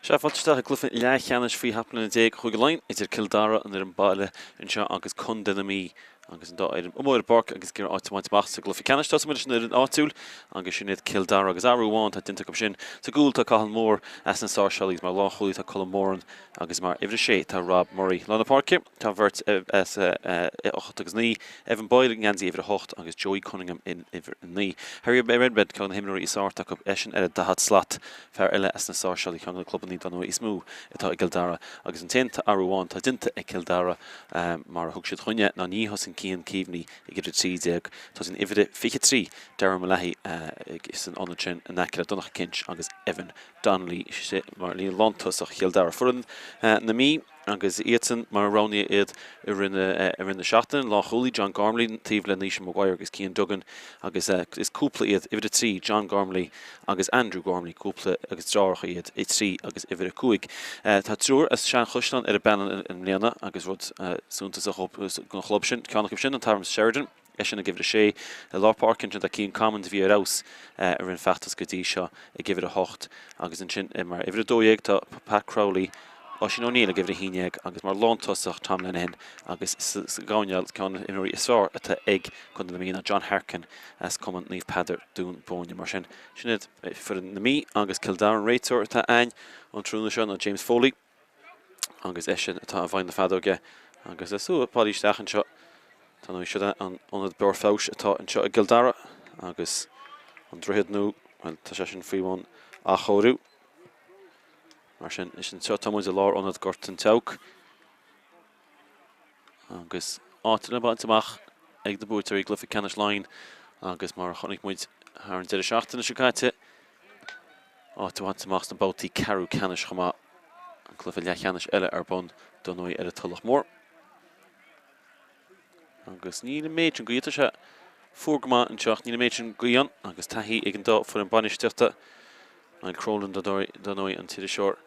Sea, fáilte isteach i gcluiche leathcheannais faoi 17 mbliana Chúige Laighean idir Cill Dara, an fhoireann baile anseo, agus Contae na Mí agus an dá fhoireann amuigh ar an bpáirc agus ag iarraidh áit a bhaint amach sa gcluiche ceannais. Tosóidh muid leis an fhoireann áitiúil agus sin iad Cill Dara agus athrú amháin atá déanta acu sin. Sa gcúl tá Cathal Moore as na Sáirséalaigh agus mar lánchúlaí tá Colm Moran agus mar uimhir a sé tá Rob Murray. Lár na páirce tá an bheirt as 8 agus 9, Evan Boyle i ngeansaí uimhir a hocht agus Joey Cunningham in uimhir a 9. Harry Redmond, ceann de na himreoirí is fearr atá acu, eisean ar an 40 slat. Fear eile as na Sáirséalaigh, ceann de na clubanna dar ndóigh is mó atá i gCill Dara. Agus an t-aon athrú amháin atá déanta ag Cill Dara, mar a thug siad chugainne, ná ní thosaíonn Cian Keaveney ag uimhir 13, tosaíonn uimhir 23, Darren Mullahy, san ionad sin in aice le Donncha Kinch agus Evan Donnelly mar líne lántosach Chill Dara. Foireann na Mí agus iadsan mar a roghnaíodh iad i rith na seachtaine, lánchúlaí John Gormley taobh le Naoise Maguire agus Cian Duggan agus is cúpla iad uimhir 3 John Gormley agus Andrew Gormley, cúpla agus deartháireacha iad 3 agus uimhir 5. Tá triúr as Seanchaisleán ar an bpainéal i mbliana agus rud suntasach don chlub sin, ceann acu sin an Thomas Sheridan. Eisean ag uimhir a sé i lár páirce, ansin tá Cian Commins a bhí ar fheabhas i rith an feachtas go dtí seo ag uimhir a hocht agus ansin mar uimhir a 12 tá Pat Crowley, Oisín O'Neill ag uimhir a 11 agus mar lántosach Tom Lenihan agus sa gcoirnéal ceann de na himreoirí is fearr atá ag Contae na Mí ná John Harkin as Cumann Naomh Peadar, Dún Bóinne. Mar sin, sin iad foireann na Mí agus Cill Dara. An réiteoir atá againn an tráthnóna seo ná James Foley. agus eisean atá i bhfeighil na feadóige agus is ú bailí isteach anseo. Tá nó siod an ionad barr feabhais atá anseo i gCill Dara agus an droichead nua, bhuel tá sé sin faoi bhun athchóiriú. Mar sin, is anseo tá muid i lár ionad Gort an tSeabhaic agus áit le baint amach ag na buaiteoirí i gcluiche ceannais Laighean agus mar a chonaic muid thar an deireadh seachtaine seo caite, áit a bhaint amach sna babhtaí ceathrú ceannais chomh maith. An cluiche leathcheannais eile ar bun dar ndóigh ar an Tulach Mhór. Agus níl an méid sin gaoth, tá sé fuar go maith anseo ach níl an méid sin gaoth ann agus taithí ag an dá foireann bainistíochta. Niall Cronin dar ndóigh an t-iriseoir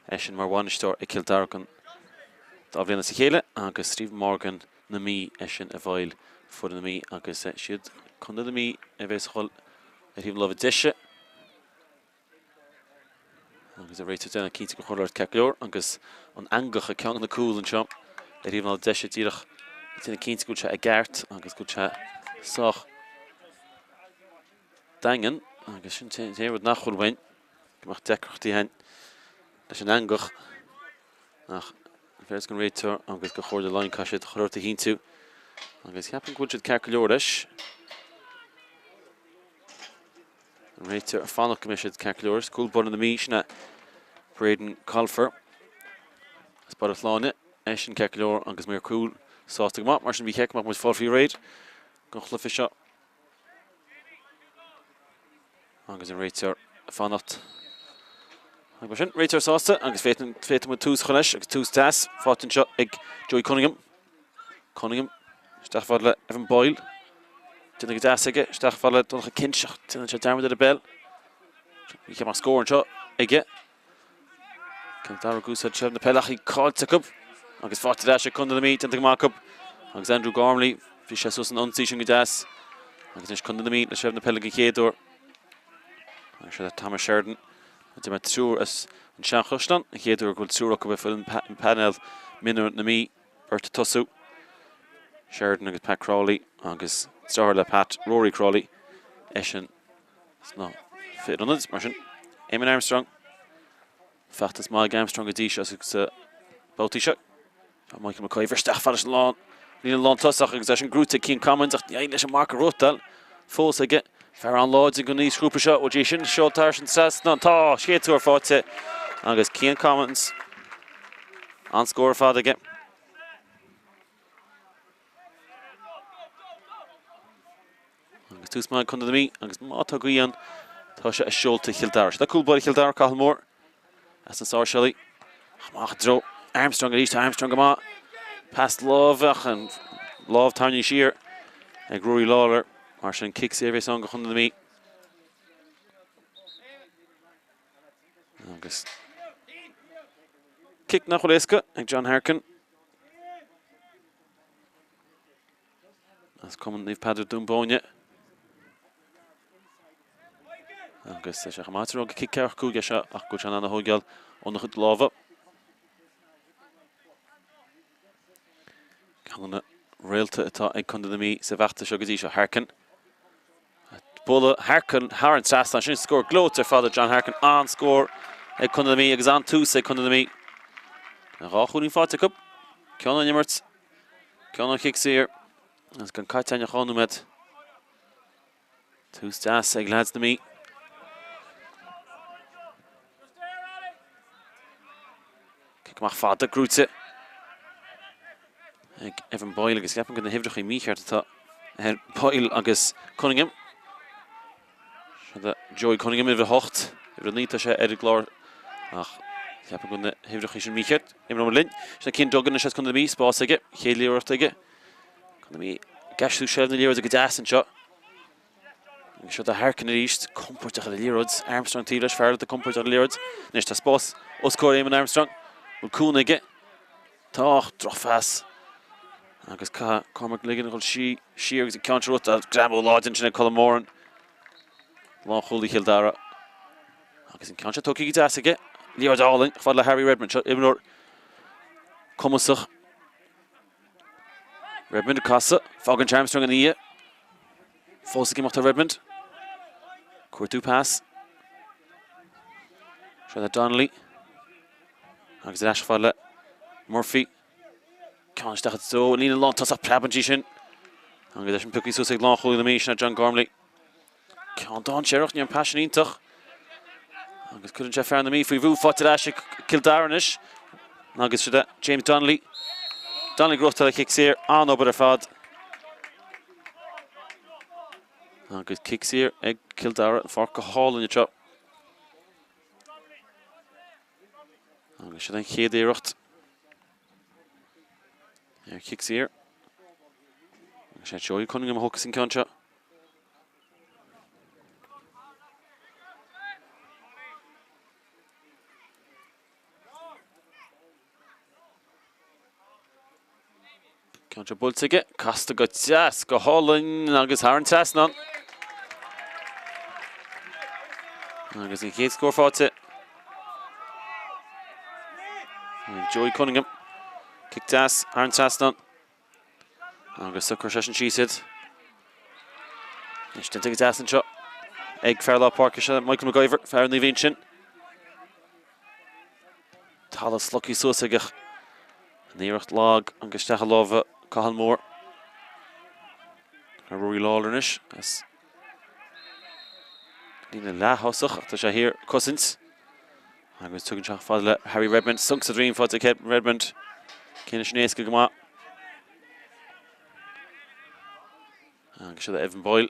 eisean mar bhainisteoir ag Cill Dara don dá bhliain as a chéile agus Stephen Morgan na Mí eisean i bhfeighil foireann na Mí agus siad Contae na Mí a bheas ag dul ar thaobh na láimhe deise agus an réiteoir ag déanamh cinnte go bhfuil ceart go leor agus an eangach ag ceann de na cúil anseo ar thaobh na láimhe deise díreach ag déanamh cinnte go bhfuil sé i gceart agus go bhfuil sé sách daingean agus sin an t-aon rud nach bhfuil uainn go mbeadh deacrachtaí againn leis an eangach ach an féidir don réiteoir agus do Chomhairle Laighean caithfidh siad chuile shórt a chinntiú agus ceapaim go bhfuil siad ceart go leor leis. An réiteoir ag fanacht go mbeidh siad ceart go leor. Is cúl báire na Mí sin é Braden Colfer as Baile Shláine. Eisean ceart go leor agus maor cúil sásta go maith. Mar sin bhí cheart go mbeadh muid fáil faoi réir don chluiche seo. Agus an réiteoir ag fanacht. Agus mar sin, réiteoir sásta agus féadfaidh muid tús a chur leis agus tús deas faighte anseo ag Joey Cunningham. Cunningham isteach fad le Evan Boyle. Déanta go deas aige isteach fad le Donncha Kinch ach déanann sé dearmad ar an bpeil. Ní cheap scór anseo aige. Cill Dara ag úsáid seilbh na peile ach í caillte acu agus faighte ar ais ag Contae na Mí, déanta go maith acu. Agus Andrew Gormley, bhí sé suas san ionsaí sin go deas. Agus anois Contae na Mí le seilbh na peile den chéad uair. Agus seo Thomas Sheridan, d'imir triúr as an Seanchaisleán, an chéad uair go bhfuil triúr acu ar an bpainéal mionúir na Mí, beirt ag tosú, Sheridan agus Pat Crowley agus deartháir le Pat, Rory Crowley, eisean sna fir ionaid, mar sin. Eamon Armstrong. Feachtas maith ag Armstrong go dtí seo sa babhtaí seo. Tá Michael McIver isteach fad leis an lán. Líne lántosach agus é sin gnóite ag Cian Commins ach ní éiríonn leis an marc a ghnóthachtáil fós aige. Fear an-láidir don aoisghrúpa seo. Bhuel é sin seolta thar an trasnán. Tá chéad scór faighte agus Cian Commins an-scór ar fad aige. Agus tús maith ag Contae na Mí agus má tá gaoth ann tá sé i seolta Chill Dara. Seo cúl báire Chill Dara, Cathal Moore as na Sáirséalaigh. Amach i dtreo Armstrong arís, tá Armstrong go maith. Pas láimhe ach an lámh tarraingthe siar ag Rory Lawlor. Mar sin cic saor a bheas ann do Chontae na Mí. Agus cic nach bhfuil éasca ag John Harkin. As Cumann Naomh Peadar Dún Bóinne. Agus tá sé chomh maith is a rá gur cic ceathracha 5 é seo ach go bhfuil sé in ann a thóigeáil óna chuid lámha. Ceann de na réalta atá ag Contae na Mí sa bhfeachtas seo go dtí seo, Harkin. Bualadh Harkin thar an trasnán sin, scór gleoite ar fad ag John Harkin, an-scór ag Contae na Mí agus an-tús ag Contae na Mí. Dhá chúilín faighte acu, ceann ón imirt, ceann ón chic saor agus gan caite againn ach 2 nóiméad. Tús deas ag leaids na Mí. Cic amach fada, gnóite ag Evan Boyle agus ceapaim go na huimhreacha mícheart atá ar Boyle agus Cunningham. Seo Joey Cunningham uimhir 8, uimhir 9 tá sé ar an gclár ach ceapaim go na huimhreacha sin mícheart. Imreoidh linn. Sin Cian Duggan anois as Contae na Mí, spás aige, chéad iarracht aige. Contae na Mí ag aistriú seilbh na liathróide go deas anseo. Agus seo do Harkin arís, compordach ar an liathróid. Armstrong taobh leis, fear atá compordach ar an liathróid. Anois tá spás os comhair Éamonn Armstrong. Bhfuil cúnamh aige? Tá, ach drochphas. Agus caithfidh Cormac Ligon a dhul siar agus an ceann seo rota. Greamú láidir ansin ag Colm Moran. Lánchúlaí Chill Dara. Agus an ceann seo tógtha go deas aige. Liathróid álainn, chomh fada le Harry Redmond. Seo imreoir cumasach. Redmond ag casadh, fágann sé Armstrong ina dhiaidh. Fós ag imeacht tá Redmond. Cuartú pas. Seo le Donnelly. Agus ar ais fad le Murphy. Ceann isteach i dtreo líne lántosach preabann sí sin. Agus é sin pioctha suas ag lánchúlaí na Mí, sin é John Gormley. Ceann dainséarach, ní an pas sin iontach. Agus cuireann sé fear na Mí faoi bhrú, faighte ar ais ag Cill Dara anois. Agus siod é James Donnelly. Donnelly gnóthachtáil le cic saor, an-obair ar fad. Agus cic saor ag Cill Dara, an pháirc go hálainn anseo. Agus siod an chéad iarracht ar chic saor. Agus sé Joey Cunningham a thógfas an ceann seo. Ceann seo buailte aige, casta go deas, go hálainn agus thar an trasnán. Agus an chéad scór faighte. Joey Cunningham. Cic deas thar an trasnán. Agus socróidh seisean síos iad. Anois déanta go deas anseo ag fear lár páirce seo, Michael McIver, fear Naomh Uinseann. Talamh slogtha suas aige. An iarracht lag agus isteach i lámha Cathal Moore. Rory Lawlor anois as líne leath-thosach ach tá sé thiar ag cosaint. Agus tugann sé fada le Harry Redmond, sonc sa droim faighte ag Redmond. Ceann sin éasca go maith. Agus seo Evan Boyle.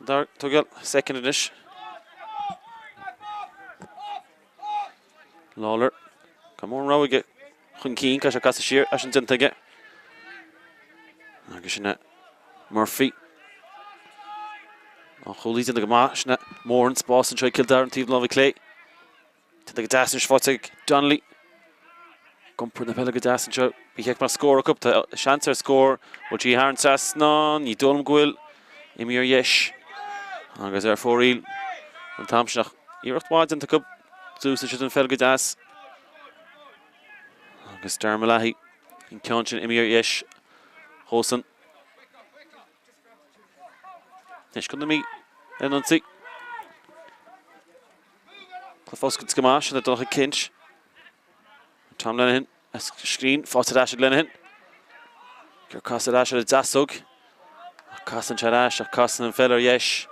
Tógáil soicind anois. Lawlor. Gan mórán rogha aige chun cinn, caithfidh sé casadh siar, é sin déanta aige. Agus sin é Murphy. An chúlaí déanta go maith, sin é Moran, spás anseo ag Cill Dara an taobh láimhe clé. Déanta go deas anois faighte ag Donnelly. Ag iompar na peile go deas anseo. Ba cheart go mbeadh scór acu. Tá seans ar scór. Bhfuil sí thar an trasnán? Ní dóigh liom go bhfuil. Imithe ar dheis agus ar fóraoil an t-am sin ach iarracht mhaith déanta acu. D'úsáid siad an pheil go deas. Agus Darragh Mullahy, an ceann sin imithe ar dheis dhósan. Anois Contae na Mí ar an ionsaí. Cluiche oscailte go maith, sin é Donncha Kinch. Tom Lenihan as scrín, faighte ar ais ag Lenihan. Gur casadh ar ais ar an deasóg. Ach casann sé ar ais ach casann an pheil ar dheis.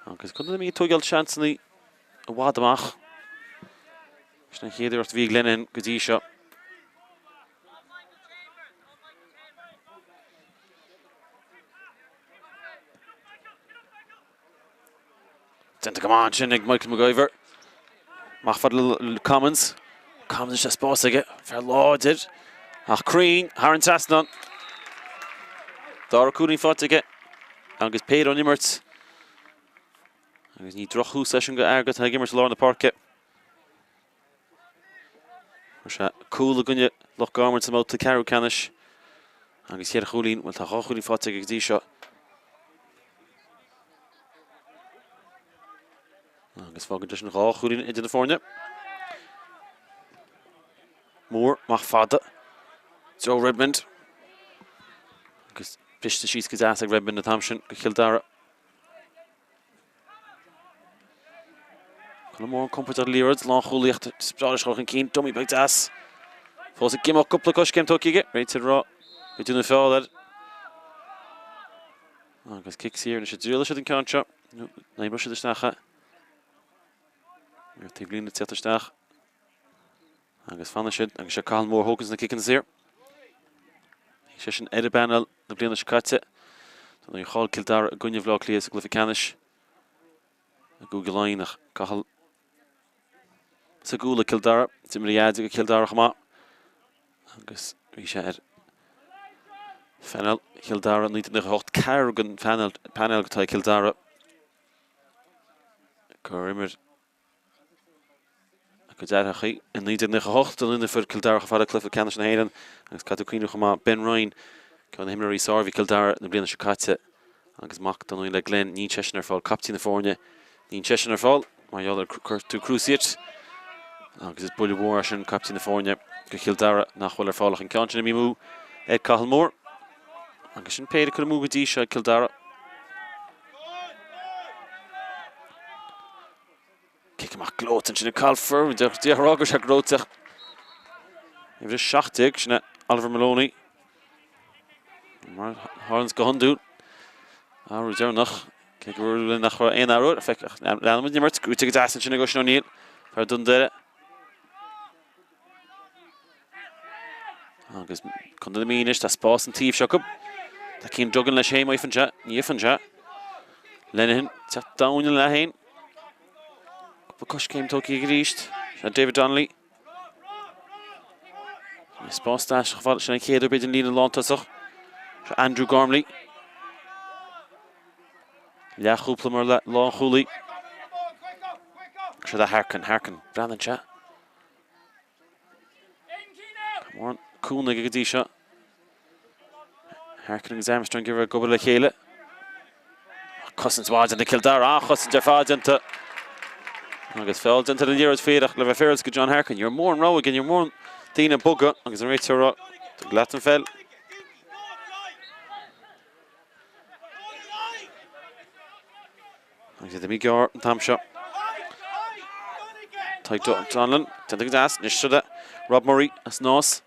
Agus Contae na Mí ag tóigeáil seansanna i bhfad amach. Sin an chéad iarracht a bhí ag Lenihan go dtí seo. Déanta go maith ansin ag Michael McIver. Amach fad le Commons. Commons is spás aige. Fear láidir. Ach cruinn thar an trasnán. Dara cúilín faighte aige. Agus péire ón imirt. Agus ní drochthús é sin do fhear atá ag imirt i lár na páirce. Fuair sé cúl i gcoinne Loch Garman sa mbabhta ceathrú ceannais agus cheithre chúilín, bhuel tá dhá chúilín faighte aige go dtí seo. Agus fágann sé sin 2 chúilín idir na foirne. Moore, amach fada. Joe Redmond. Agus briste síos go deas ag Redmond an t-am sin do Chill Dara. Colm Moore compordach liathróid, lánchúlaí ach is breá leis dul chun cinn, dummy beag deas. Fós ag imeacht cúpla coiscéim tógtha aige, réiteoir ag rá gur déanadh feall air. Agus cic saor anois an dtriailfidh siad an ceann seo, nó an oibreoidh siad isteach é. Ar taobh líne tíocht isteach. Agus fanfaidh siad, agus sé Cathal Moore a thóganns na ciceanna saor. Bhí seisean ar an bpainéal na bliana seo caite. Nuair a chaill Cill Dara i gcoinne Bhaile Átha Cliath sa gcluiche ceannais i gCúige Laighean ach Cathal sa gcúl ag Cill Dara. D'imir a dhaid ag Cill Dara chomh maith agus bhí sé ar phainéal Chill Dara 1998. Ceathrar den phainéal atá ag Cill Dara gur imir a gcuid deartháireacha i 1998 an fuair Cill Dara chomh fada le cluiche ceannais na hÉireann agus caithfidh tú cuimhneamh chomh maith Ben Ryan, ceann de na himreoirí is fearr a bhí ag Cill Dara na bliana seo caite agus mac dar ndóigh le Glenn, níl seisean ar fáil, caiptín na foirne, níl seisean ar fáil mar gheall ar gortú cruciate agus is buille mhór é sin caiptín na foirne do Chill Dara nach bhfuil ar fáil ach an ceann sin imithe amú ag Cathal Moore agus sin péire curtha amú go dtí seo ag Cill Dara. Cic amach gleoite ansin ag Colfer. D'fhéadfá a rá go raibh sé gleoite. Uimhir 17, sin é Oliver Moloney. Mar a tharlaíonns go hiondúil. Athrú deireanach. Cé go bhfuil nach raibh aon athrú ar feic ach leanfaimid an imirt. Gnóite go deas ansin ag Oisín O'Neill. Fear Dún Doire. Agus Contae na Mí anois, tá spás an taobh seo acu. Tá Cian Duggan leis féin, má fhaigheann sé, ní fhaigheann sé. Lenihan, teacht domhain an leath féin. Cúpla coiscéim tógtha aige arís. Sin David Donnelly. Spás deas chomh fada sin an chéad uair b'fhéidir an líne lántosach. Seo Andrew Gormley. Leathchúpla mar lánchúlaí. Seo do Harkin, Harkin, breathnaíonn sé. Tá mórán cúnamh aige go dtí seo. Harkin agus Armstrong ag iarraidh ag obair le chéile. Cosaint mhaith déanta Cill Dara, an-chosaint ar fad déanta. Agus feall déanta ar an liathróid faoi ach le bheith féaráilte go John Harkin. Ní raibh mórán rogha aige, ní raibh mórán daoine ag bogadh agus an réiteoir ag rá, tabhair leat an pheil. Agus iad imithe gearr an t-am seo. Tadhg Donlan, déanta go deas, anois seo Rob Murray as Nás.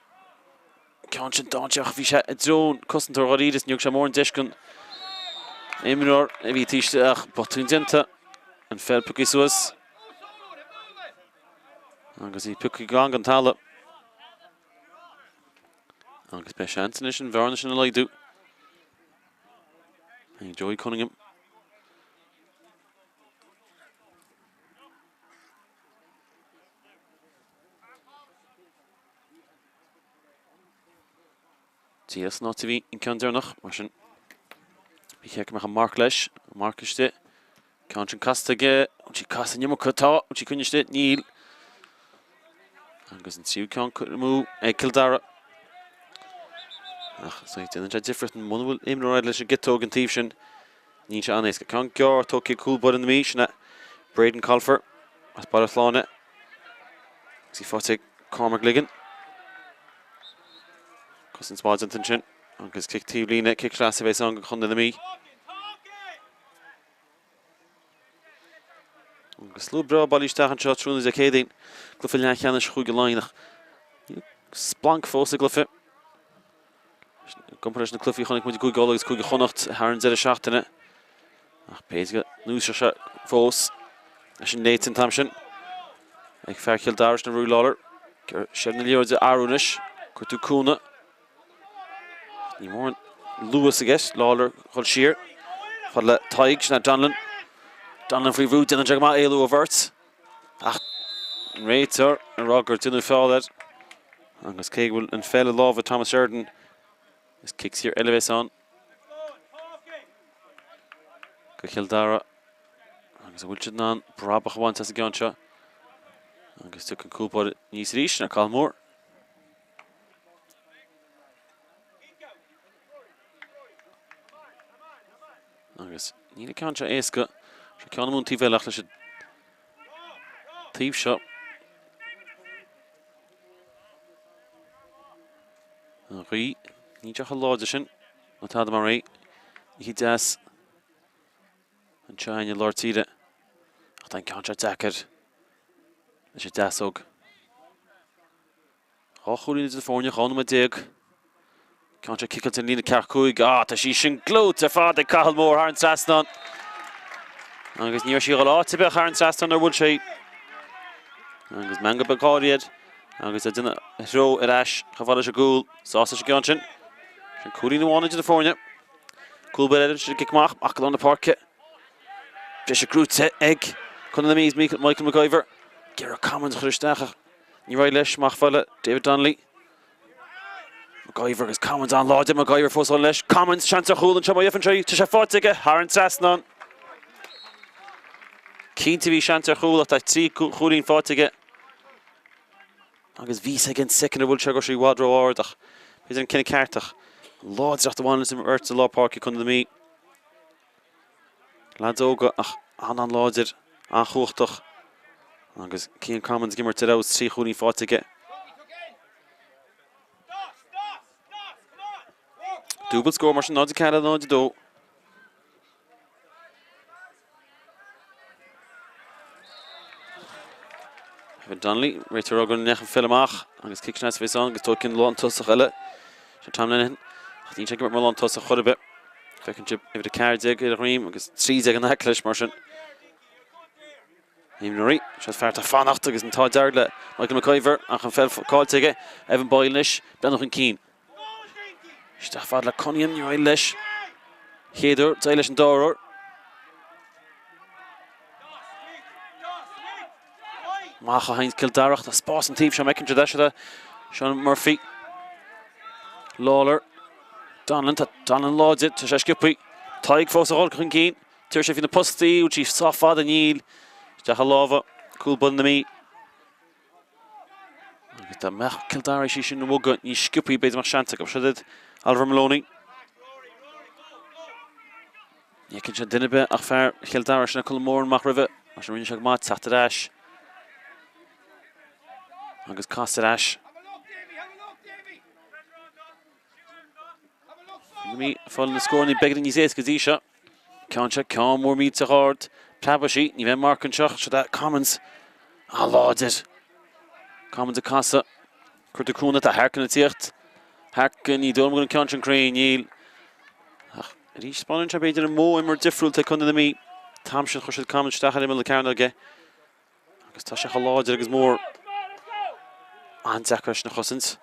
Ceann sin dainséarach, bhí sé i dtreo an cosantóir dháiríre is ní thug sé mórán deis don imreoir a bhí taobh istigh ach botún déanta. An pheil pioctha suas. Agus í pioctha glan den talamh. Agus beidh seans anois an bhearna sin a laghdú. Ag Joey Cunningham. Díreach san áit a bhí an ceann deireanach, mar sin ba cheart go mbeadh an marc leis, an marc istigh. Ceann sin casta aige, an sí casta an iomarca, tá, an sí coinnithe istigh, níl. Agus an tríú ceann curtha amú ag Cill Dara. Ach déanann sé difríocht muna bhfuil imreoir leis an gciotóg an taobh sin. Níl sé an-éasca. Ceann gearr tógtha ag cúl báire na Mí, sin é Braden Colfer as Baile Shláine. Agus í faighte ag Cormac Ligon. Cosaint mhaith déanta ansin. Agus cic taobh líne, cic trasna a bheas ann do Chontae na Mí. Agus slua breá bailithe isteach anseo tráthnóna Dé Céadaoin, cluiche leathcheannais Chúige Laighean ach níl splanc fós sa gcluiche. I gcomparáid leis na cluichí a chonaic muid i gCúige Uladh agus Cúige Chonnacht thar an deireadh seachtaine. Ach b'fhéidir go ndúiseodh sé fós leis an léite an t-am sin ag fear Chill Dara sin Ruairí Lawlor. Seilbh na liathróide a athrú anois. Cuartú cúnamh. Ní mórán luas aige, Lawlor dul siar. Fad le Tadhg, sin é Donlan. Donlan faoi bhrú, déanann sé go maith éalú ó bheirt. Ach an réiteoir ag rá gur déanadh feall air. Agus cé go bhfuil an pheil i lámha Thomas Sheridan, is cic saor eile a bheas ann do Chill Dara. Agus an bhfuil siad in ann brabach a bhaint as an gceann seo? Agus tiocfaidh an cúl báire aníos arís, sin é Cathal Moore. Agus níl an ceann seo éasca. Seo ceann amú an taobh eile ach leis an. Taobh seo. An ghaoth, ní deoch láidir sin, ná tada mar é. Oíche deas anseo againn i lár tíre. Ach tá an ceann seo deacair leis an deasóg. 2 chúilín idir na foirne, 12 nóiméad. Ceann seo ciceáilte an líne ceathracha 5. Ah, tá sí sin gleoite ar fad ag Cathal Moore thar an trasnán. Agus ní raibh sí ag dul áit ar bith thar an trasnán nuair a bhuail sé. Agus meangadh beag gáirí air agus é ag déanamh a threo ar ais chomh fada leis an gcúl. Sásta leis an gceann sin. Sin cúilín amháin idir na foirne. Cúl báire eile, sin cic amach, amach go lár na páirce. Briseadh gnóite ag Contae na Mí, Michael McIver. Ag iarraidh Commins a chur isteach ach Níor éirigh leis, amach fad le David Donnelly. McIver agus Commins an-láidir, McIver fós ann leis. Commins, seans ar chúl anseo má gheibheann sé, tá sé faighte aige thar an trasnán. Cinnte bhí seans ar chúl ach tá 3 chúilín faighte aige. Agus bhí 's aige an soicind a bhuail sé go raibh sé i bhfad ró-ard ach b'fhéidir an cinneadh ceart ach an láidreacht a bhaineann leis an bheirt i lár páirce Contae na Mí. Leaids óga ach an-an-láidir, an-chumhachtach agus Cian Commins ag imirt ar fheabhas, 3 chúilín faighte aige. Dúbailt scór mar sin, 0-4 0-2. Evan Donnelly, réiteoir ag rá go ndeachaigh an pheil amach agus cic sneas a bheas ann agus tógfaidh an lántosach eile. Sin Tom Lenihan. Ach níl sé ag imirt mar lántosach chor ar bith. Feiceann sibh uimhir 14 ar a dhroim agus 13 in aice leis mar sin. Imreoirí, seo fear atá ag fanacht agus an t-ádh dearg le Michael McIver ach an pheil caillte aige. Evan Boyle anois, breathnú chun cinn. Isteach fad le Cunningham, níor éirigh leis. Chéad uair, d'éirigh leis an dara huair. Amach ó Heinz Cill Dara, tá spás an taobh seo, feiceann siad é, Sean Murphy. Lawlor. Donlan, tá Donlan láidir, tá sé sciobtha. Tadhg fós ag dul chun cinn. Tabharfaidh sé faoi na postaí, bhfuil sí sách fada, níl. Isteach i lámha, cúl báire na Mí. Agus dá mbeadh Cill Dara í sin a bhogadh níos sciobthaí b'fhéidir mbeadh seans acu. Seo iad Oliver Moloney. Ní fheiceann sé duine ar bith ach fear Chill Dara sin é Colm Moran amach roimhe. Mar sin rinne sé go maith teacht ar ais agus casadh ar ais. Na Mí ag fáil na scóranna beagáinín níos éasca go dtí seo. Ceann seo, ceann mór millteach ard. Preabfaidh sí, ní bheidh marc anseo. Seo é Commins. An-láidir. Commins ag casadh. Cuirtear cúnamh, tá Harkin ag tíocht. Harkin, ní dóigh liom go bhfuil an ceann sin cruinn, níl. Ach arís, spáineann sé b'fhéidir an modh imeartha difriúil ag Contae na Mí. An t-am sin chuir siad Commins isteach ar imeall na cearnóige. Agus tá sé chomh láidir agus mór. An-deacair eisean a chosaint.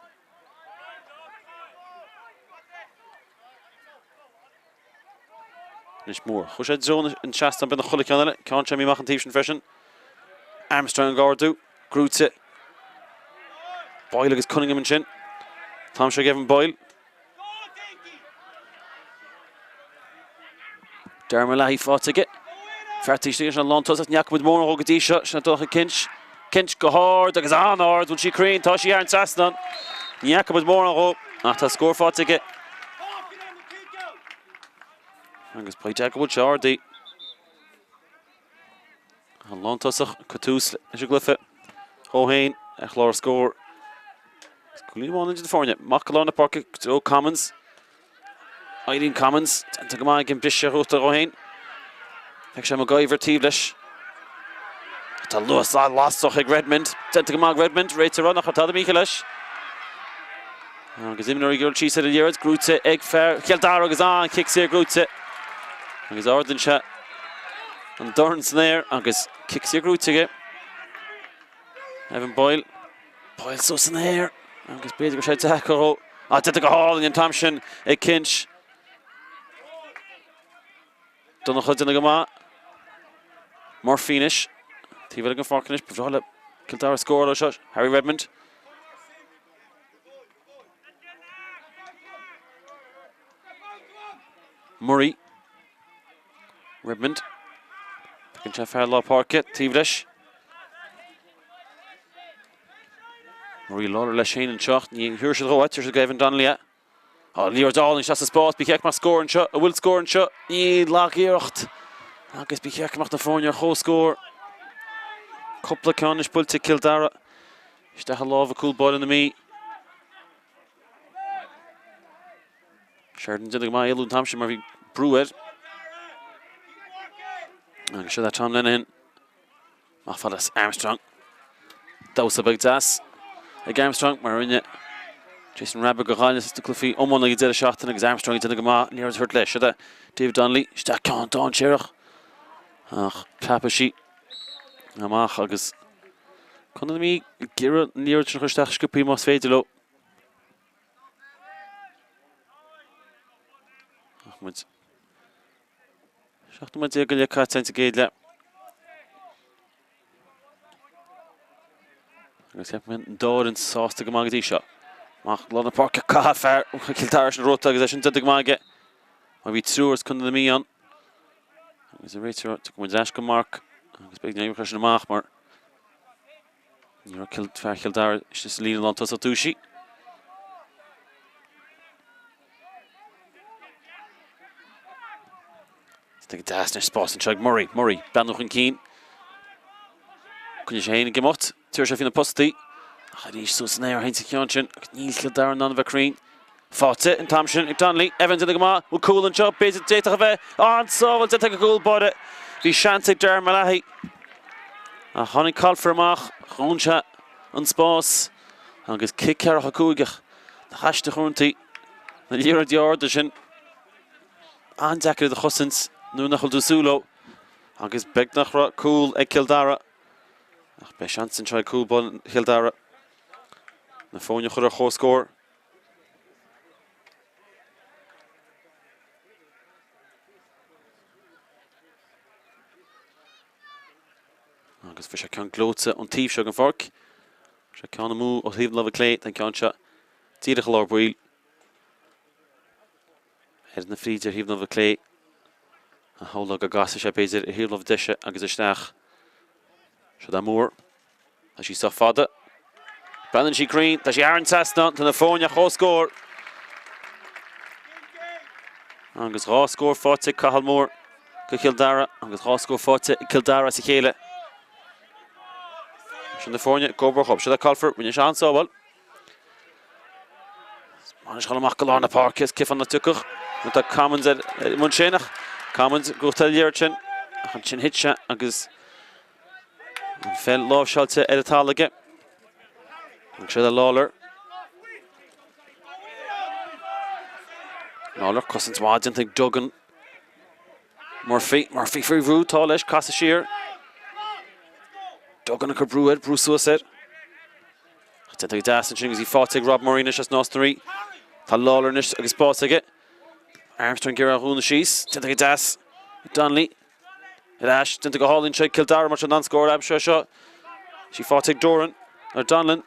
Anois Moore. Chuaigh sé i dtreo an trasnáin beagnach chuile ceann eile. Ceann seo amach an taobh sin freisin. Armstrong ag ardú. Gnóite. Boyle agus Cunningham ansin. T-am seo ag Evan Boyle. Dermot Leahy faighte aige. Fear taobh istigh an lántosach. Ní fhaca muid mórán dhó go dtí seo. Sin é Donncha Kinch. Kinch go hard agus an-ard. Bhfuil sí cruinn? Tá sí thar an trasnán. Ní fhaca muid mórán dhó ach tá scór faighte aige. Agus ba dheacair go bhfuil sé ard í. An lántosach ag cur tús leis an gcluiche dhó féin ar chlár scór. Cúilín amháin idir na foirne. Amach go lár na páirce go Commins. Éiríonn Commins. Déanta go maith ag an briseadh a dhó féin. Feicfidh sé McIver taobh leis. Tá luas lasrach ag Redmond. Déanta go maith ag Redmond. Réiteoir ag rá nach raibh tada mícheart leis. Agus imreoirí ag dul síos ar an liathróid. Gnóite ag fear Chill Dara agus an-chic saor gnóite. Agus ardaíonn sé an dorn san aer agus cic saor gnóite aige. Evan Boyle. Boyle suas san aer agus b'fhéidir go raibh sé deacair dhó. Á, déanta go hálainn an t-am sin ag Kinch. Donncha déanamh go maith. Murphy anois. Taobh eile den pháirc anois. Ba bhreá le Cill Dara scóráil seo. Harry Redmond. Murray. Redmond. Feiceann sé fear lár páirce taobh leis. Murray Lawlor leis féin anseo. Ní thabharfaidh siad dhó é, tabharfaidh siad go Evan Donnelly é. Á, liathróid álainn isteach sa spás, ba cheart go mbeadh scór anseo. An bhfuil scór anseo? Níl, lag-iarracht. Agus ba cheart go mbeadh na foirne ar chomhscór. Cúpla ceann anois buailte ag Cill Dara. Isteach i lámha cúl báire na Mí. Sheridan déanamh go maith éalú an t-am sin mar bhí brú air. Agus seo é Tom Lenihan. Amach fada is Armstrong. Damhsa beag deas ag Armstrong mar a rinne Jason Rabbitte do Ghaillimh sna cluichí iomána ag an deireadh seachtaine agus Armstrong ag déanamh go maith an liathróid a thabhairt leis. Seo é David Donnelly isteach ceann dainséarach ach preabfaidh sí amach agus Contae na Mí ag iarraidh an liathróid sin a chur isteach sciobthaí más féidir leo. Ach muid 17 nóiméad go leith caite sa gcéad leath. Agus ceapaim an dá fhoireann sásta go maith go dtí seo. Amach lár na páirce caithfidh fear Chill Dara sin rota agus é sin déanta go maith aige. Mar bhí triúr as Contae na Mí ann. Agus an réiteoir tiocfaidh muid ar ais go marc agus beidh an chuir sin amach mar Ní raibh fear Chill Dara istigh sa líne lántosach dúisí. Tá go deas anois spás anseo ag Murray. Murray, breathnú chun cinn. Coinneoidh sé féin ag imeacht. Tabharfaidh sé faoi na postaí. Ach arís suas san aer a théann an ceann sin. Agus níl Cill Dara in ann a bheith cruinn. Faighte an t-am sin ag Donnelly. Evans déanta go maith. Bhfuil cúl anseo? B'fhéidir d'fhéadfadh a bheith. An-sábháil déanta ag an gcúl báire. Bhí seans ag Darren Malahy. Ach tháinig Colfer amach. Dhún sé an spás. Agus cic ceathracha cúigeach. Nach aisteach uaireanta na liathróidí arda sin. An-deacair iad a chosaint nuair nach bhfuil tú ag súil leo. Agus beag nach raibh cúl ag Cill Dara. Ach beidh seans anseo ag cúl báire Chill Dara na foirne a chur ar comhscór. Agus bhí sé ceann gleoite ón taobh seo den pháirc. Sé ceann amú ó thaobh na láimhe clé den ceann seo díreach i lár baill. Ar na fríde ar thaobh na láimhe clé. A shamhlódh go gcasfaidh sé b'fhéidir ar thaobh na láimhe deise agus isteach. Seo é Moore. Tá sí sách fada. Breathnaíonn sí cruinn. Tá sí thar an trasnán. Tá na foirne ar comhscór. Agus dhá scór faighte ag Cathal Moore do Chill Dara agus dhá scór faighte ag Cill Dara as a chéile. Sin na foirne ag obair chomh. Seo é Colfer, rinne sé an-sábháil. Anois dhul amach go lár na páirce is cén fáth nach dtiocfadh. Nó tá Commons ar an mbun sin ach Commons ag buachtáil an liathróid sin ach ansin thit sé agus An pheil láimhseáilte ar an talamh aige. Agus seo é Lawlor. Lawlor, cosaint mhaith déanta ag Duggan. Murphy, Murphy faoi bhrú, tá leis, casadh siar. Duggan ag cur brú air, brú suas air. Déanta go deas ansin agus í faighte ag Rob Murray anois as Nás na Rí. Tá Lawlor anois agus spás aige. Armstrong ag iarraidh a dhúnadh síos. Déanta go deas. Donnelly. Ar ais, déanta go hálainn anseo ag Cill Dara mar sin an scór aimsithe seo. Sí faighte ag Doran, ar Donlan.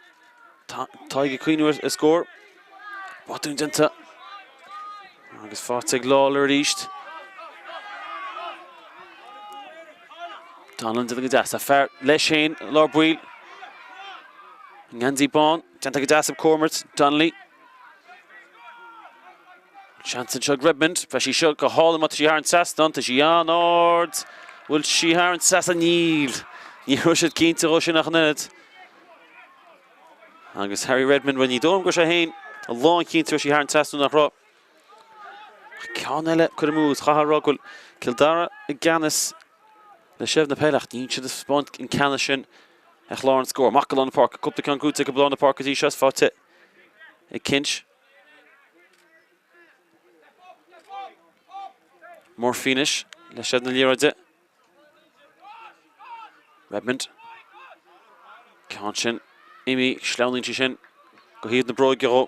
Tadhg ag cuimhniú ar scór. Botún déanta. Agus faighte ag Lawlor arís. Donlan déanta go deas. Tá fear leis féin i lár baill. An geansaí bán. Déanta go deas ag Cormac. Donnelly. Seans anseo ag Redmond. Bheadh sí seo go hálainn má tá sí thar an trasnán. Tá sí an-ard. Bhfuil sí thar an trasnán? Níl. Ní raibh siad cinnte dhó sin ach an oiread. Agus Harry Redmond, bhuel ní dóigh liom go raibh sé féin lánchinnte raibh sí thar an trasnán nach raibh. Ach ceann eile curtha amú is chaithfeá a rá go bhfuil Cill Dara i gceannas le seilbh na peile ach níl siad ag taispeáint an ceannas sin ar chlár an scóir. Amach go lár na páirce. Cúpla ceann gnóthaithe acu i lár na páirce go dtí seo is faighte ag Kinch. Murphy anois le seilbh na liathróide. Redmond. Ceann sin imithe, sleamhnaíonn sí sin go thaobh na bróige dhó.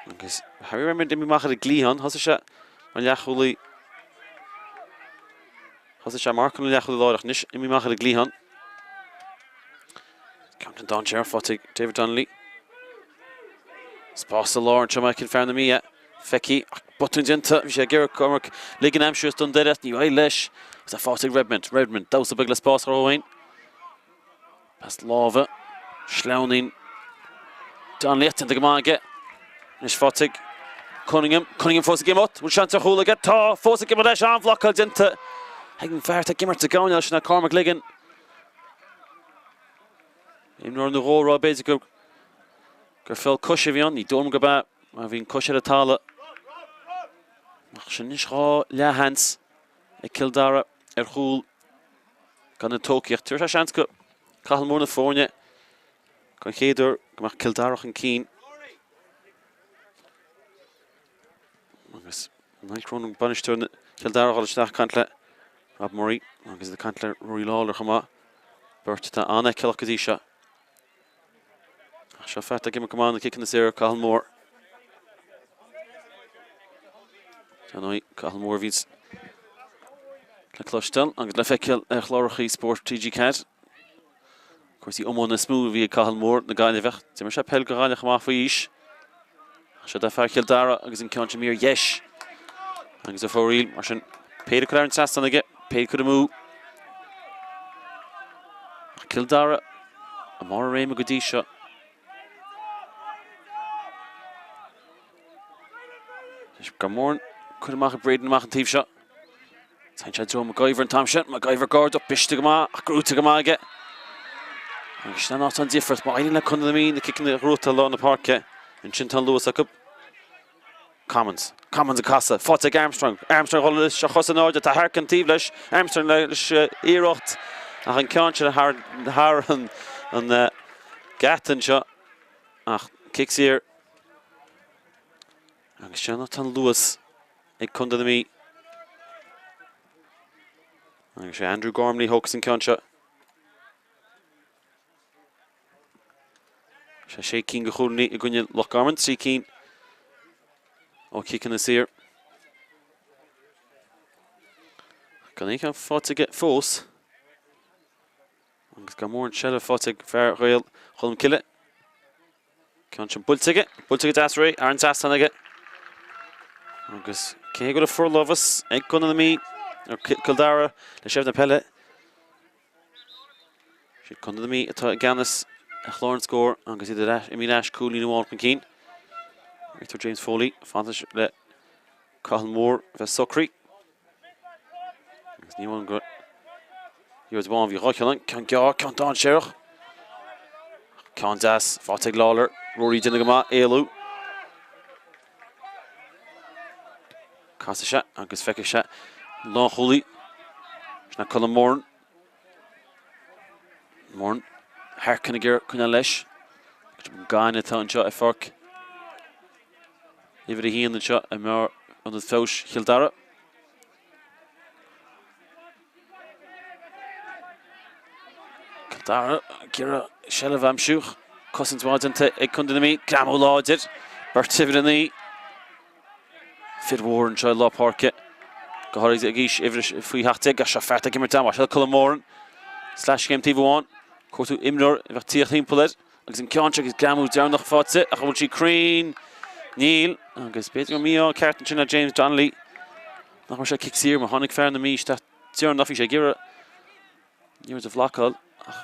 Agus Harry Redmond imithe amach ar an gcliathán, thosaigh sé mar leathchúlaí. Thosaigh sé ag marcáil an leathchúlaí láir ach anois imithe amach ar an gcliathán. Ceann den dainséar faighte ag David Donnelly. Spás sa lár anseo má fheiceann fear na Mí é. Feicfidh ach botún déanta. Bhí sé ag iarraidh Cormac ligean a aimsiú is don deireadh ní raibh leis. Agus é faighte ag Redmond. Redmond damhsa beag le spás a chruthú féin. Pas láimhe. Sleamhnaíonn Donnelly ach déanta go maith aige. Anois faighte ag Cunningham. Cunningham fós ag imeacht. Bhfuil seans ar chúl aige? Tá! Fós ag imeacht leis. An-bhlocáil déanta. Ag an bhfear atá ag imirt sa gcoirnéal sin, Cormac Ligon. Imreoir nó dhó ag rá b'fhéidir gur gur feall coise a bhí ann. Ní dóigh liom gurb ea mar bhí an cois ar an talamh. Ach sin anois 2 leathsheans ag Cill Dara ar chúl gan iad tógtha. Ach tabharfaidh sé seans go Cathal Moore na foirne don chéad uair go mbeadh Cill Dara chun cinn. Agus Niall Cronin, bainisteoir Chill Dara, ag dul isteach ag caint le Rob Murray agus ag caint le Rory Lawlor chomh maith. Beirt atá an-fheiceálach go dtí seo. Ach seo fear atá ag imirt go maith na ciceanna saora, Cathal Moore. Dar ndóigh, Cathal Moore a bhíonns le cloisteáil agus le feiceáil ar chláracha spóirt TG4. Cúrsaí iomána is mó a bhí ag Cathal Moore na Gaillimhe. D'imir sé peil do Ghaillimh chomh maith faoi aois. Ach seo do fear Chill Dara agus an ceann sin mír dheis. Agus a fóraíl, mar sin, péire curtha thar an trasnán aige, péire curtha amú. Ach Cill Dara i mbarr a réime go dtí seo. Gan mórán curtha amach ag Braden amach an taobh seo. Téann sé i dtreo McIver an t-am sin. McIver guardach, briste go maith ach gnóthaithe go maith aige. Agus sin an áit an difríocht. Má éiríonn le Contae na Mí na ciceanna a ghnóthachtáil i lár na páirce, ansin tá an luas acu. Commons. Commons ag casadh. Faighte ag Armstrong. Armstrong ag dul leis, a chos in airde. Tá Harkin taobh leis. Armstrong leis iarracht ach an ceann sin thar thar an an geata anseo. Ach cic saor. Agus sin tá an luas ag Contae na Mí. Agus sé Andrew Gormley thógfas an ceann seo. Sé sé cinn de chúilíní i gcoinne Loch Garman, 3 cinn ó chiceanna saor. Gan aon cheann faighte aige fós. Agus gan mórán seilbh faighte ag fear Ghaeil Cholm Cille. Ceann sin buailte aige, buailte go deas réidh, thar an trasnán aige. Agus cé go bhfuil forlámhas ag Contae na Mí ar Cill Dara le seilbh na peile, Siad Contae na Mí atá i gceannas ar chlár an scóir agus iad ar ais, imithe ar ais cúilín amháin chun cinn. Réiteoir James Foley fanacht le Cathal Moore bheith socraithe. Agus ní amháin go liathróid amháin, bhí 2 cheann ann, ceann gearr, ceann dainséarach. Ceann deas, faighte ag Lawlor, Rory ag déanamh go maith, éalú. Casfaidh sé agus feicfidh sé an lánchúlaí. Sin é Colm Moran. Moran. Harkin ag iarraidh coinneáil leis. Gaineamh atá anseo i pháirc uimhir 1 anseo i mbarr Ionad Feabhais Chill Dara. Cill Dara ag iarraidh seilbh a aimsiú. Cosaint mhaith déanta ag Contae na Mí. Greamú láidir. Beirt uimhir 9. Fir mhóra anseo i lár páirce. Go háirithe ag aois uimhir faoi 17. Ach seo fear atá ag imirt an-mhaith. Seo Colm Moran. Sleaschéim taobh amháin. Cuartú imreoir a bheadh tíocht thimpeall air. Agus an ceann seo agus greamú deireanach faighte ach an bhfuil sí cruinn? Níl. Agus b'fhéidir go mí-ádh ceart ansin le James Donnelly nach raibh sé cic saor mar tháinig fear na Mí isteach deireanach. Bhí sé ag iarraidh an liathróid a bhlocáil ach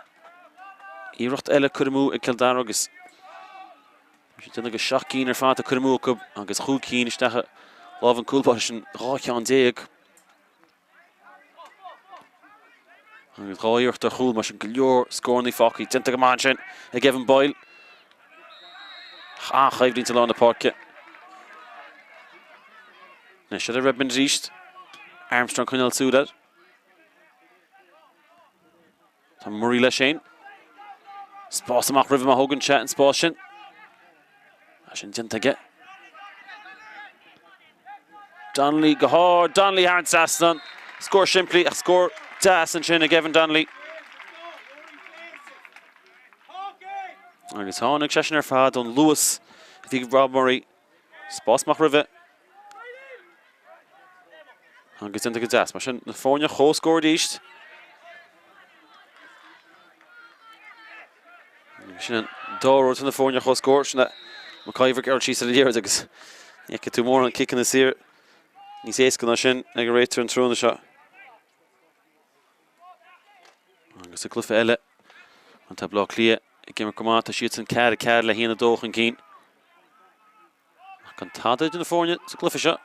iarracht eile curtha amú ag Cill Dara agus bhí siad déanamh go 7 gcinn ar fad curtha amú acu agus chúig cinn isteach i lámh an cúlbáire sin 12 cheann. Agus 2 iarracht ar chúl mar sin go leor scóranna fágtha. Déanta go maith ansin ag Evan Boyle. An-choimhlint i lár na páirce. Anois ar Redmond arís. Armstrong coinneáil súil air. Tá Murray leis féin. Spás amach roimhe má thógann sé an spás sin. Tá sin déanta aige. Donnelly go hard. Donnelly thar an trasnán. Scór simplí ach scór deas ansin ag Evan Donnelly. Agus tháinig sé sin ar fad ón luas a bhí ag Rob Murray. Spás amach roimhe. Agus déanta go deas. Mar sin, na foirne comhscór arís. Sin an dá rud na foirne comhscór. Sin é McIver ag síos ar an liathróid agus ní fheicfidh tú mórán ciceanna saor níos éasca ná sin ag an réiteoir an tráthnóna seo. Agus sa gcluiche eile, tá Baile Átha Cliath ag imirt go maith, tá siadsan 4-4 le 1-2 chun cinn. Ach gan tada idir na foirne sa gcluiche seo.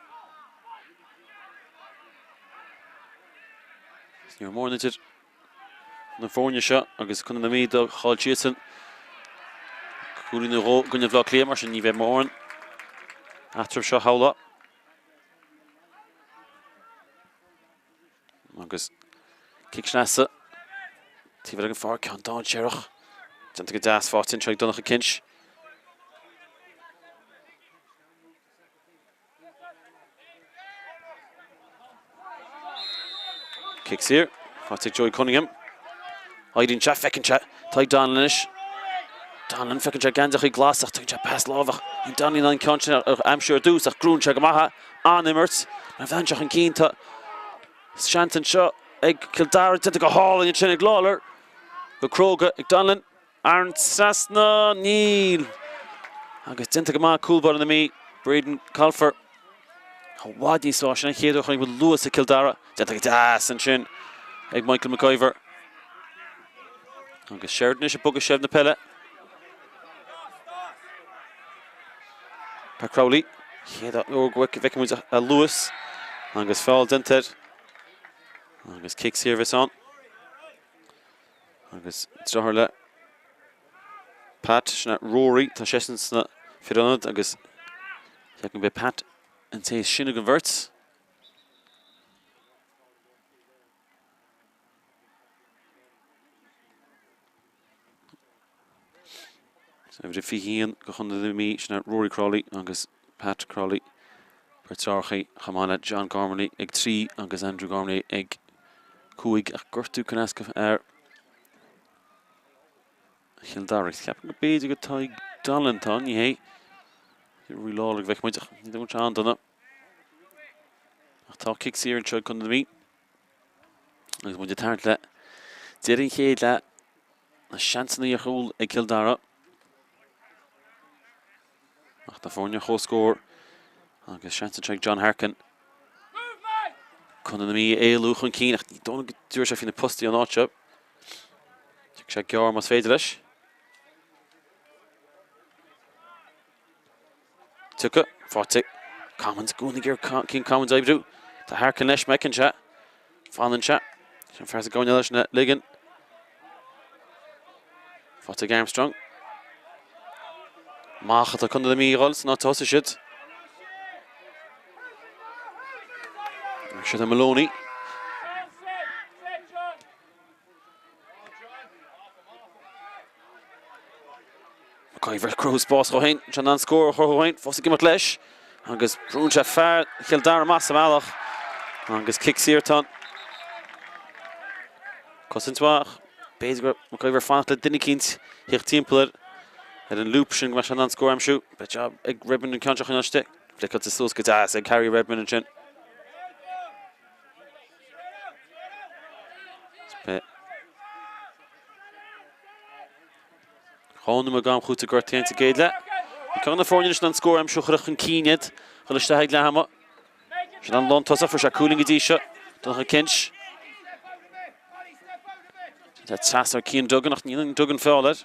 Ní raibh mórán idir na foirne seo agus Contae na Mí do chaill siadsan cúilín nó dhó i gcoinne Bhaile Átha Cliath mar sin ní bheidh mórán eatarthu seo shamhlófá. Agus cic sleasa taobh eile den pháirc, ceann dainséarach. Déanta go deas faighte anseo ag Donncha Kinch. Cic saor, faighte ag Joey Cunningham. Éiríonn sé, feiceann sé Tadhg Donnellan anois. Donnellan, feiceann sé geansaí glas ach tugann sé pas láimhe ach níl Donnellan in ann an ceann sin a aimsiú ar dtús ach gnóthaíonn sé go maith é. An-imirt. Mar bhean seo chun cinn tá seans anseo ag Cill Dara déanta go hálainn ansin ag Lawlor. Go cróga ag Donnellan. Thar an trasnán, níl! Agus déanta go maith cúl báire na Mí, Braden Colfer. I bhfad níos fearr, sin an chéad uair a chonaic muid luas ag Cill Dara. Déanta go deas ansin ag Michael McIver. Agus Sheridan anois ag bogadh seilbh na peile. Pat Crowley, chéad uair go bhfeicfidh muid a luas agus feall déanta air. Agus cic saor a bheas ann. Agus deartháir le Pat, sin é Rory, tá seisean sna fir ionaid agus ceapaim gurb é Pat an té is sine den bheirt. Uimhir a 21 do Chontae na Mí, sin é Rory Crowley agus Pat Crowley, beirt deartháireacha chomh maith le John Gormley ag 3 agus Andrew Gormley ag 5 ach gortú cneasta ar Chill Dara. Ceapaim go b'fhéidir gur Tadhg Donnellan atá ann, ní hé. Rory Lawlor go bhfeicfidh muid ach ní dóigh sé an-dona. Ach tá cic saor anseo ag Contae na Mí. Agus muid ag tarraingt le deireadh an chéad leath, na seansanna ar chúl ag Cill Dara. Ach na foirne ar comhscór agus seans anseo ag John Harkin. Contae na Mí a éalú chun cinn ach ní dóigh liom go dtabharfaidh sé faoi na postaí an áit seo. Tiocfaidh sé gearr más féidir leis. Tiocfaidh, faighte. Commons, i gcónaí ag iarraidh Cian Commons oibriú. Tá Harkin leis, má fheiceann sé. Fanann sé. Sin fear sa gcúinne leis na ligean. Faighte ag Armstrong. Amach atá Contae na Mí a dhul san áit a thosaigh siad. Siad Maloney. McIver ag cruthú spás dhó féin, tá sé in ann scór a chruthú féin, fós ag imeacht leis agus brúnn sé fear Chill Dara amach sa mbealach agus cic saor atá ann. Cosaint mhaith ach b'fhéidir go raibh McIver ag fanacht le duine eicínt theacht timpeall air ar an loop sin go mbeadh sé in ann scór a aimsiú. Beidh job ag Redmond an ceann seo a choinneáil istigh. Fliceáilte suas go deas ag Harry Redmond ansin. Dhá nóiméad d'am chúitimh gortaithe sa gcéad leath. Bhí ceann de na foirne anois in ann scór a aimsiú a chuirfeadh chun cinn iad dul isteach ag leath ama. Sin an lántosach, fuair sé cúilín go dtí seo. Donncha Kinch. Tá trasna ar Cian Duggan ach ní dhéanann Duggan feall air.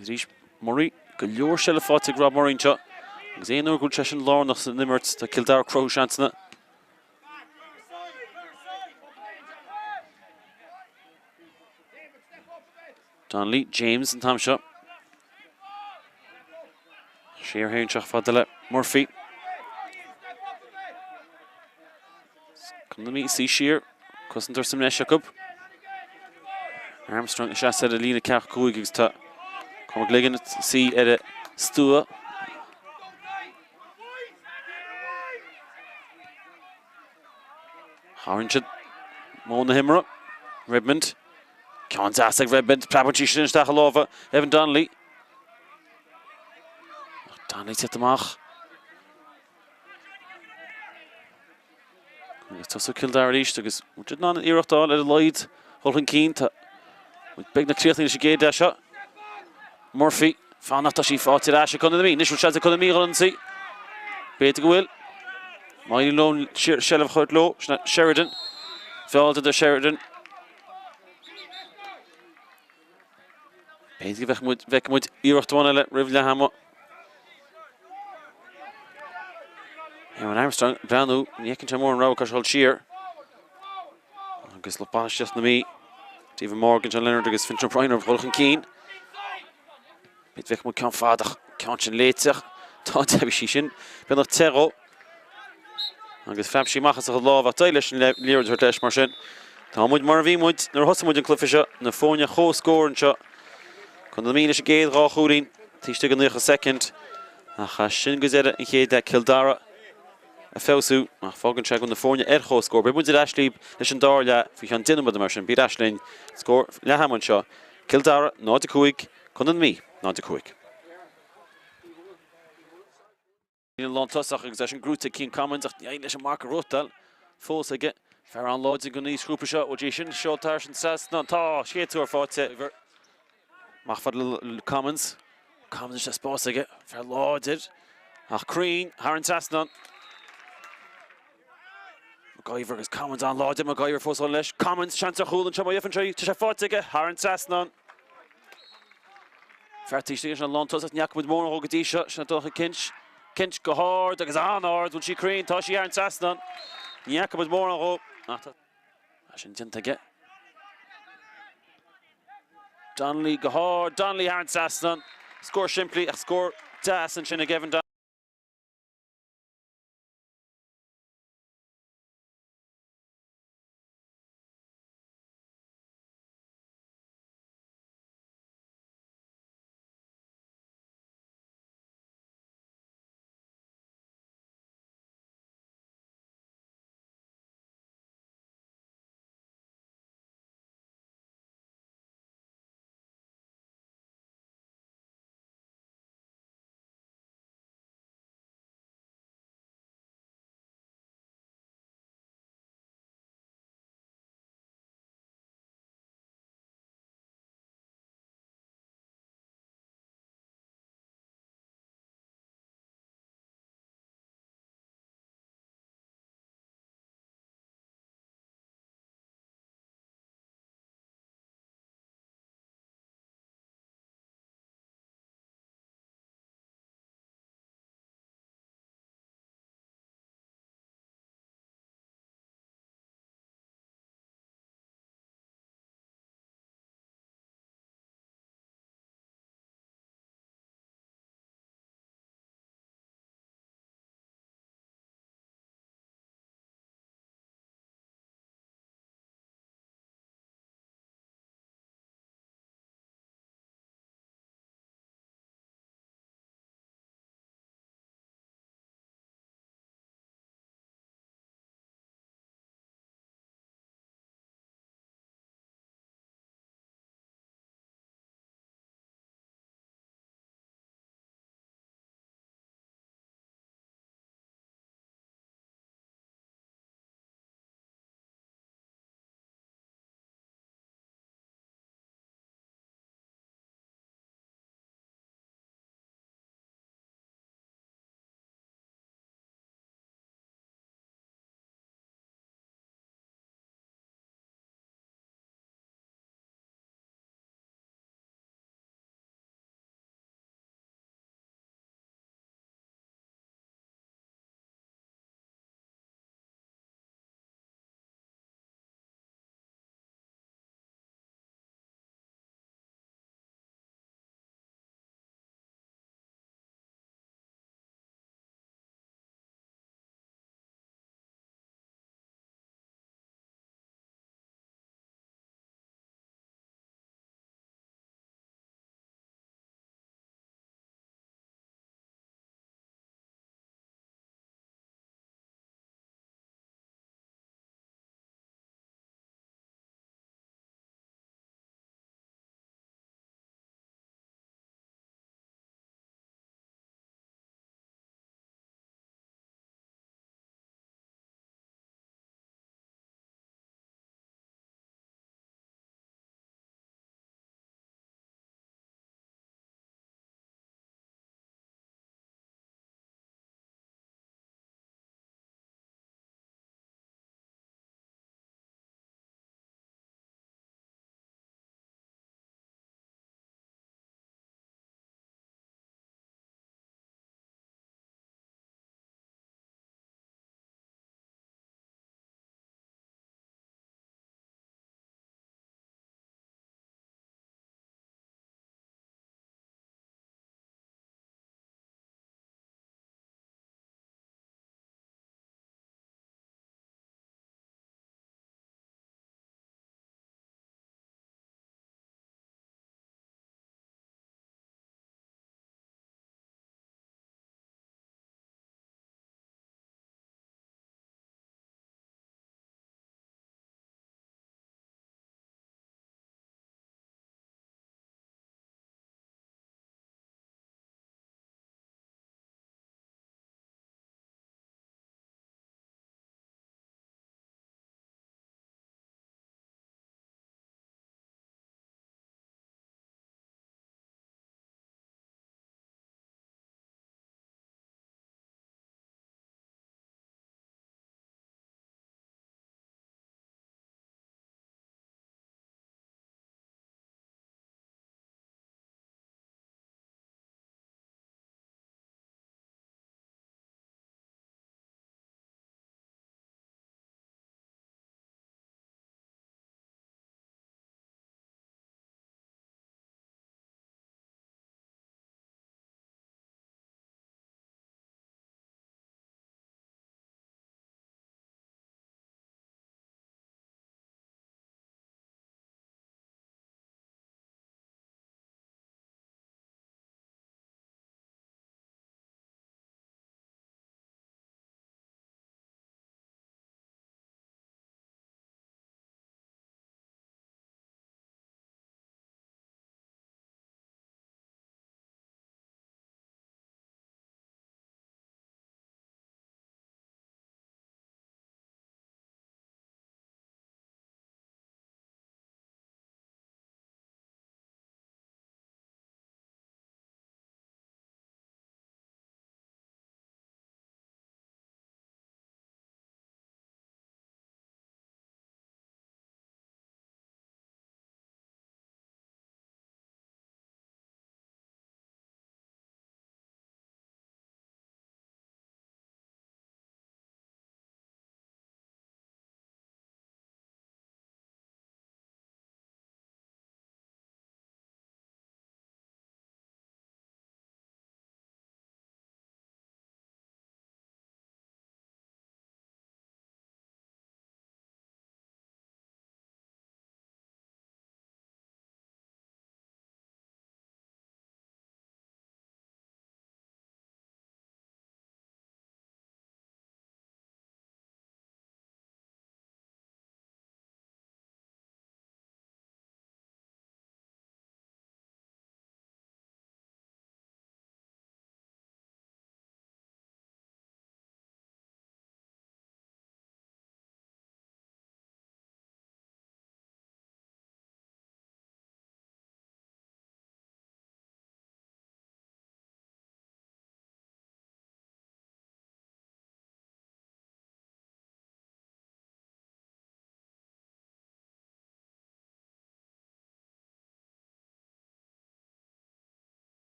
Arís Murray, go leor seilbh faighte ag Rob Murray anseo agus aon uair go bhfuil seisean lárnach san imirt tá Cill Dara ag cruthú seansanna. Donnelly, James an t-am seo. Siar féin seo fada le Murphy. Contae na Mí suí siar, cosantóir sa mbreis acu. Armstrong ag seasamh ar an líne 4-5 agus tá Cormac Liggin ag suí ar an stua. Tharraing siad modh na himeartha. Redmond. Ceann deas ag Redmond. Preabann sí sin isteach i lámha Evan Donnelly. Ach Donnelly ag teacht amach. Agus tosóidh Cill Dara arís agus muid in ann iarracht a fháil ar a laghad dhul chun cinn. Tá muid beagnach críochnaithe leis an gcéad leath seo. Murphy, fanacht, tá sí faighte ar ais ag Contae na Mí. Anois bhfuil seans ag Contae na Mí a dhul ionsaí? B'fhéidir go bhfuil. Má éiríonn leo an seilbh a chur leo, sin Sheridan. Feall déanta ar Sheridan. B'fhéidir go bhfeicfidh muid iarracht amháin eile roimh leath ama. Eoin Armstrong ag breathnú, ní fheiceann sé mórán rogha ach dul siar. Agus lucht bainistíochta na Mí, Stephen Morgan, John Leonard agus Fintan O'Brien ag dul chun cinn. B'fhéidir bheadh ceann fada ach ceann sin léite ach tá bhí sí sin beagnach te dhó. Agus phreab sí amach as a chuid lámh ach d'éirigh leis an liathróid a thabhairt leis mar sin. Tá muid mar a bhí muid nuair a thosaigh muid an cluiche seo, na foirne comhscór anseo. Contae na Mí leis an gcéad dhá chúilín taobh istigh de 90 soicind. Ach as sin go deireadh an chéad leath Cill Dara ag feabhsú ach fágann sé go bhfuil na foirne ar chomhscór. Beidh muid ar ais libh leis an dara leath faoi cheann 10 nóiméad mar sin. Bí ar ais linn. Scór leath ama anseo. Cill Dara 0-5, Contae na Mí 0-5. Líne lántosach agus é sin gnóite ag Cian Commins ach ní éiríonn leis an marc a ghnóthachtáil fós aige. Fear an-láidir don aoisghrúpa seo. Bhfuil sé sin seolta thar an trasnán? Tá! Chéad uair faighte. Amach fad le Commins. Commins is spás aige. Fear láidir ach cruinn thar an trasnán. MacGyver agus Commins an-láidir. MacGyver fós ann leis. Commins, seans ar chúl anseo má gheibheann sé. Tá sé faighte aige thar an trasnán. Fear taobh istigh ansin lántosach, ní fhaca muid mórán dhó go dtí seo, sin é Donncha Kinch. Kinch go hard agus an-ard, bhfuil sí cruinn, tá sí thar an trasnán. Ní fhaca muid mórán dhó ach tá sin déanta aige. Donnelly go hard, Donnelly thar an trasnán. Scór simplí ach scór deas ansin ag Evan Donnelly.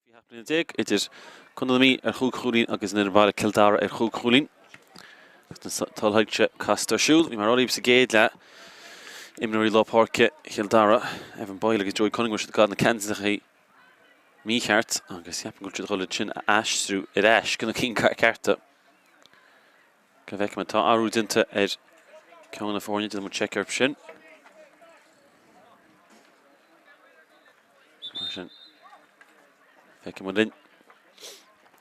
Faoi 17 bliana idir Contae na Mí ar chúig chúilín agus an fhoireann baile Cill Dara ar chúig chúilín. Agus na tulshoilse casta ar siúl. Bhí mar libh sa gcéad leath imreoirí lár páirce Chill Dara, Evan Boyle agus Joey Cunningham, siad ag caitheamh na geansaithe mícheart agus cheapfainn go bhfuil siad ag dul iad sin a aistriú ar ais go na cinn cearta. Cá bhfeicim tá athrú déanta ar ceann na foirne, déanfaidh muid seic orthu sin. Mar sin, feicfidh muid linn.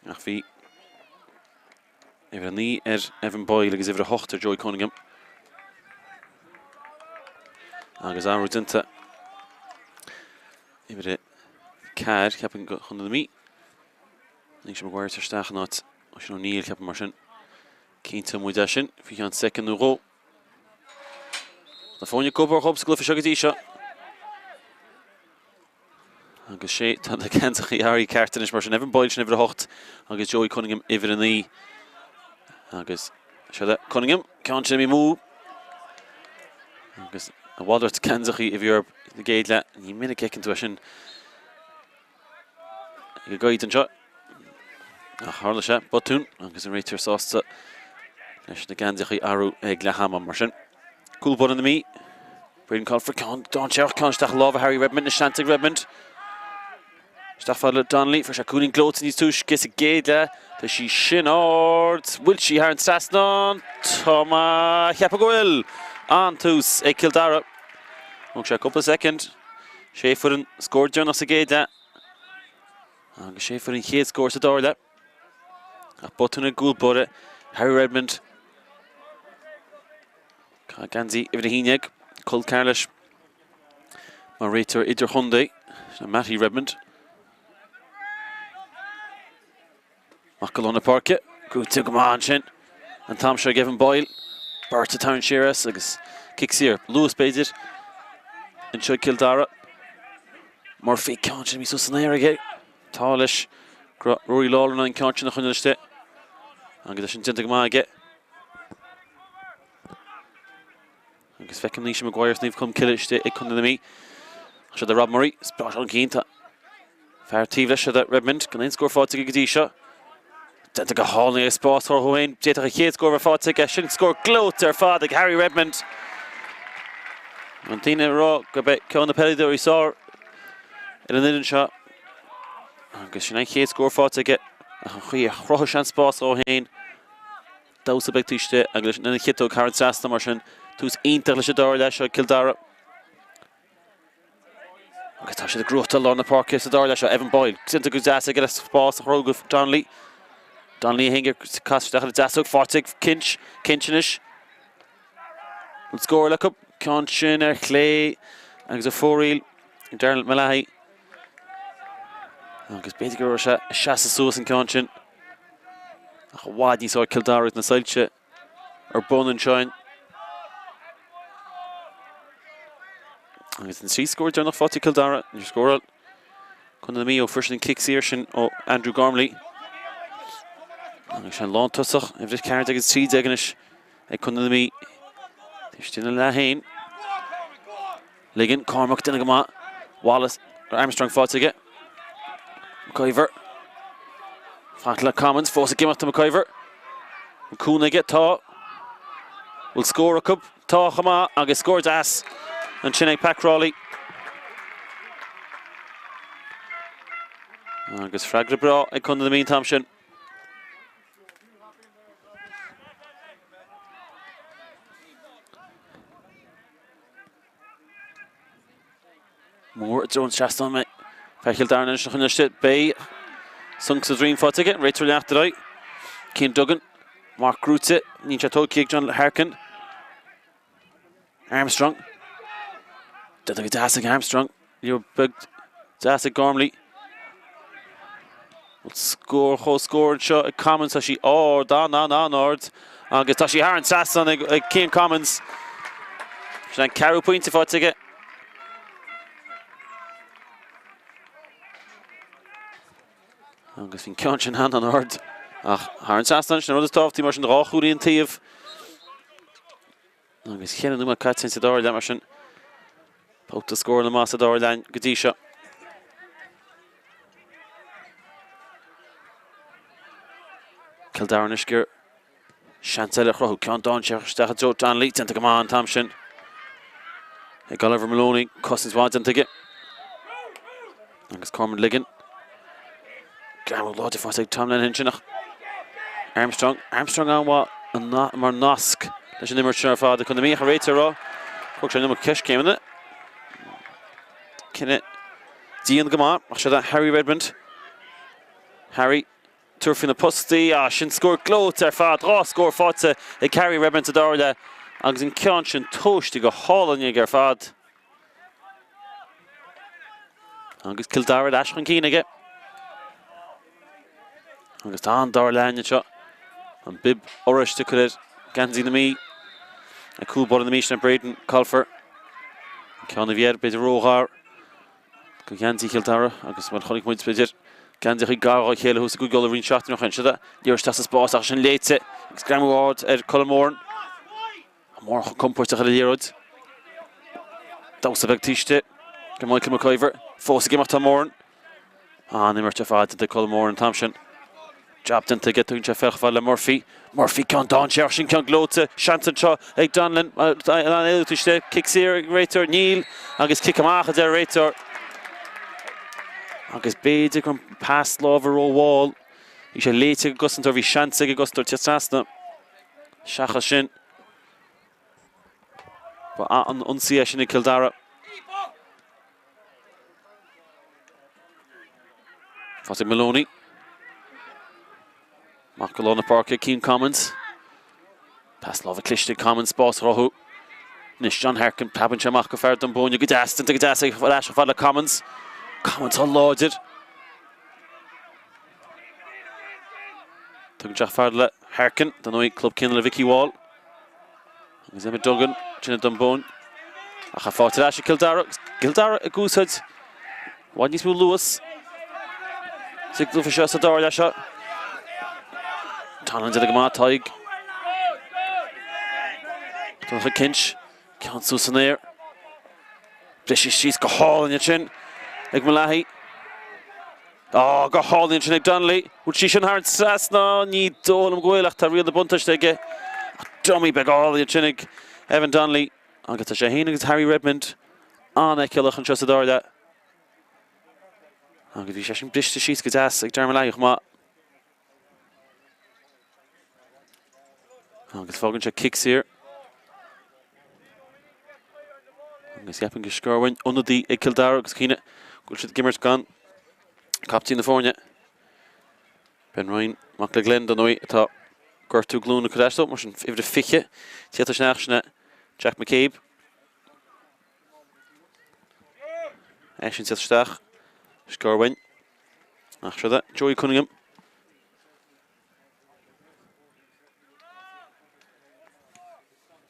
Ach bhí uimhir 9 ar Evan Boyle agus uimhir 8 ar Joey Cunningham. Agus athrú déanta uimhir 4, ceapaim do Chontae na Mí. Naoise Maguire isteach in áit Oisín O'Neill, ceapaim mar sin. Cinnteoidh muid é sin faoi cheann soicind nó dhó. Na foirne ag obair dhóibh sa gcluiche seo go dtí seo. Agus sé, tá na geansaithe athraithe ceart anois mar sin. Evan Boyle sin uimhir 8 agus Joey Cunningham uimhir 9. Agus seo é Cunningham, ceann sin imithe amú. Agus a mhalairt geansaithe a bhí orthu sa gcéad leath. Ní minic a fheiceann tú é sin. Ag an gcaid anseo. Ach tharla sé, botún, agus an réiteoir sásta leis na geansaithe a athrú ag leath ama mar sin. Cúl báire na Mí. Braden Colfer, ceann dainséarach, ceann isteach i lámha Harry Redmond, an seans ag Redmond. Isteach fad le Donnelly, fuair sé cúilín gleoite níos túisce sa gcéad leath. Tá sí sin ard, bhfuil sí thar an trasnán? Tá mé a cheapadh go bhfuil! An-tús ag Cill Dara. Thóg sé cúpla soicind. Sé a fuair an scór deireanach sa gcéad leath agus sé a fuair an chéad scór sa dara leath. Ach botún ag an gcúl báire, Harry Redmond. Ag geansaí uimhir 11, col ceathar leis mar réiteoir idirchontae, sin Mattie Redmond. Amach go lár na páirce. Gnóite go maith ansin. An t-am seo ag Evan Boyle. Beirt ag tarraingt siar as agus cic saor. Luas b'fhéidir. Anseo ag Cill Dara. Murphy ceann sin imithe suas san aer aige. Tá leis go raibh Rory Lawlor in ann an ceann sin a choinneáil istigh. Agus é sin déanta go maith aige. Agus feicim Naoise Maguire as Naomh Colmcille istigh ag Contae na Mí. Seo do Rob Murray, spás chun cinn. Tá fear taobh leis, seo do Redmond, gan aon scór faighte aige go dtí seo. Déanta go hálainn aige spás a chruthú féin. D'fhéadfadh a chéad scór a bheith faighte aige. Sin scór gleoite ar fad ag Harry Redmond. An daoine ag rá gurb é ceann de na peileadóirí is fearr ar an fhoireann seo. Agus sin an chéad scór faighte aige. Ach an chaoi a chruthaigh sé an spás dhó féin. Damhsa beag taobh istigh agus leis an chiotóg thar an trasnán mar sin. Tús iontach leis an dara leath seo ag Cill Dara. Agus tá siad ag gnóthachtáil lár na páirce sa dara leath seo. Evan Boyle déanta go deas aige le spás a chruthú do Donnelly. Donnelly a théann ag casadh isteach ar an deasóg. Faighte ag Kinch. Kinch anois. An scór eile acu. Ceann sin ar chlé agus a fóraíl Darren Malahi. Agus b'fhéidir go raibh sé ag seasamh suas an ceann sin. Ach i bhfad níos fearr Cill Dara na soilse ar bun anseo. Agus an 3 scór deireanach faighte ag Cill Dara, níor scóráil Contae na Mí ó fuair siad an cic saor sin ó Andrew Gormley. Agus sin lántosach, uimhir 14 agus 13 anois ag Contae na Mí. Taobh istigh ina leath féin. Ligeann Cormac déanta go maith. Wallace, Armstrong faighte aige. McIver. Faighte le Commons, fós ag imeacht do McIver. An cúnamh aige, tá. Bhfuil scór acu? Tá chomh maith agus scór deas ansin ag Pat Crowley. Agus freagra breá ag Contae na Mí an t-am sin. Mór i dtreo an trasnáin mé. Fear Chill Dara anois a choinneáil istigh. Beidh sonc sa droim faighte aige. Réiteoir ag leanacht ar aghaidh. Cian Duggan. Marc gnóite. Níl sé tógtha ag John Harkin. Armstrong. Déanta go deas ag Armstrong. Liathróid beag deas ag Gormley. Bhfuil scór comhscór anseo ag Commons, tá sí ard, an-an-an-ard agus tá sí thar an trasnán ag Cian Commons. Sin an ceathrú pointe faighte aige. Agus bhí an ceann sin an-an-ard ach thar an trasnán, sin an rud is tábhachtaí mar sin dhá chúilín an taobh. Agus cheithre nóiméad caite sa dara leath mar sin. Babhta scóranna maith sa dara leath go dtí seo. Cill Dara anois ag iarraidh seans eile a chruthú. Ceann dainséarach isteach i dtreo Donnelly. Déanta go maith an t-am sin ag Oliver Moloney. Cosaint mhaith déanta aige. Agus Cormac Ligon. Greamú láidir faighte ag Tom Lenihan ansin ach Armstrong. Armstrong an-mhaith mar nasc leis an imirt sin ar fad. Chun na Mí ach an réiteoir ag rá. Thóg sé an iomarca coiscéimeanna. Cinneadh dian go maith ach seo Harry Redmond. Harry. Tabhairt faoi na postaí. Ah, sin scór gleoite ar fad. 2 scór faighte ag Harry Redmond sa dara leath agus an ceann sin tomhaiste go hálainn aige ar fad. Agus Cill Dara ar ais chun cinn aige. Agus tá an dara leath anseo. An bib oráiste curtha ar geansaí na Mí. Ag cúl báire na Mí sin Braden Colfer. An ceann a bhí air b'fhéidir róghar. Do gheansaí Chill Dara agus mar chonaic muid b'fhéidir geansaíochaí gar dá chéile thuas i gCúige Uladh roinnt seachtainí ó shin. Seo liathróid isteach sa spás ach sin léite agus greamú ard ar Colm Moran. Moran chomh compóirteach ar an liathróid. Damhsa beag taoiste ag Michael McIver. Fós ag imeacht tá Moran. An-imirt ar fad déanta ag Colm Moran an t-am sin. Jab déanta aige, tugann sé feall chomh fada le Murphy. Murphy, ceann dainséarach, sin ceann gleoite. Seans anseo ag Donlan, in ann éalú taoiste. Cic saor ag an réiteoir, níl, agus cic amach a deir an réiteoir. Agus b'fhéidir go raibh an pas láimhe rómhall. Bhí sé léite ag an gcosantóir, bhí seans ag an gcosantóir tíocht trasna. Seachas sin, ba an ionsaí é sin ag Cill Dara. Faighte ag Moloney. Amach go lár na páirce, Cian Commins. Pas láimhe cliste ag Commins, spás a chruthú. Anois John Harkin, preabann sé amach go fear Dún Búinne go deas, déanta go deas ag ar ais chomh fada le Commins. Commins chomh láidir. Tugann sé chomh fada le Harkin, dar ndóigh, club céanna le Vicky Wall. Agus Emmet Duggan, sin i Dún Búinne. Ach tá faighte ar ais ag Cill Dara. Cill Dara ag úsáid i bhfad níos mó luas sa gcluiche seo sa dara leath seo. Tá an déanta go maith, Tadhg. Donncha Kinch, ceann suas san aer. Briseadh síos go hálainn ansin ag Mullahy. Á, go hálainn ansin ag Donnelly. Bhfuil sí sin thar an trasnán? Ní dóigh liom go bhfuil ach tá riail na buntáiste aige. Dummy beag álainn ansin ag Evan Donnelly. Agus tá sé féin agus Harry Redmond an-fheiceálach anseo sa dara leath. Agus bhí sé sin briste síos go deas ag Dermot Leahy chomh maith. Agus fágann sé cic saor. Agus cheapfainn go sciorrfainn ionadaí ag Cill Dara agus cuimhnigh go bhfuil siad ag imirt gan captaen na foirne. Ben Ryan, mac le Glenn, dar ndóigh, atá gortú glúine ag cur as dó, mar sin uimhir a 20 tíocht isteach sin é Jack McCabe. Eisean tíocht isteach, sciorrfainn. Ach seo é Joey Cunningham.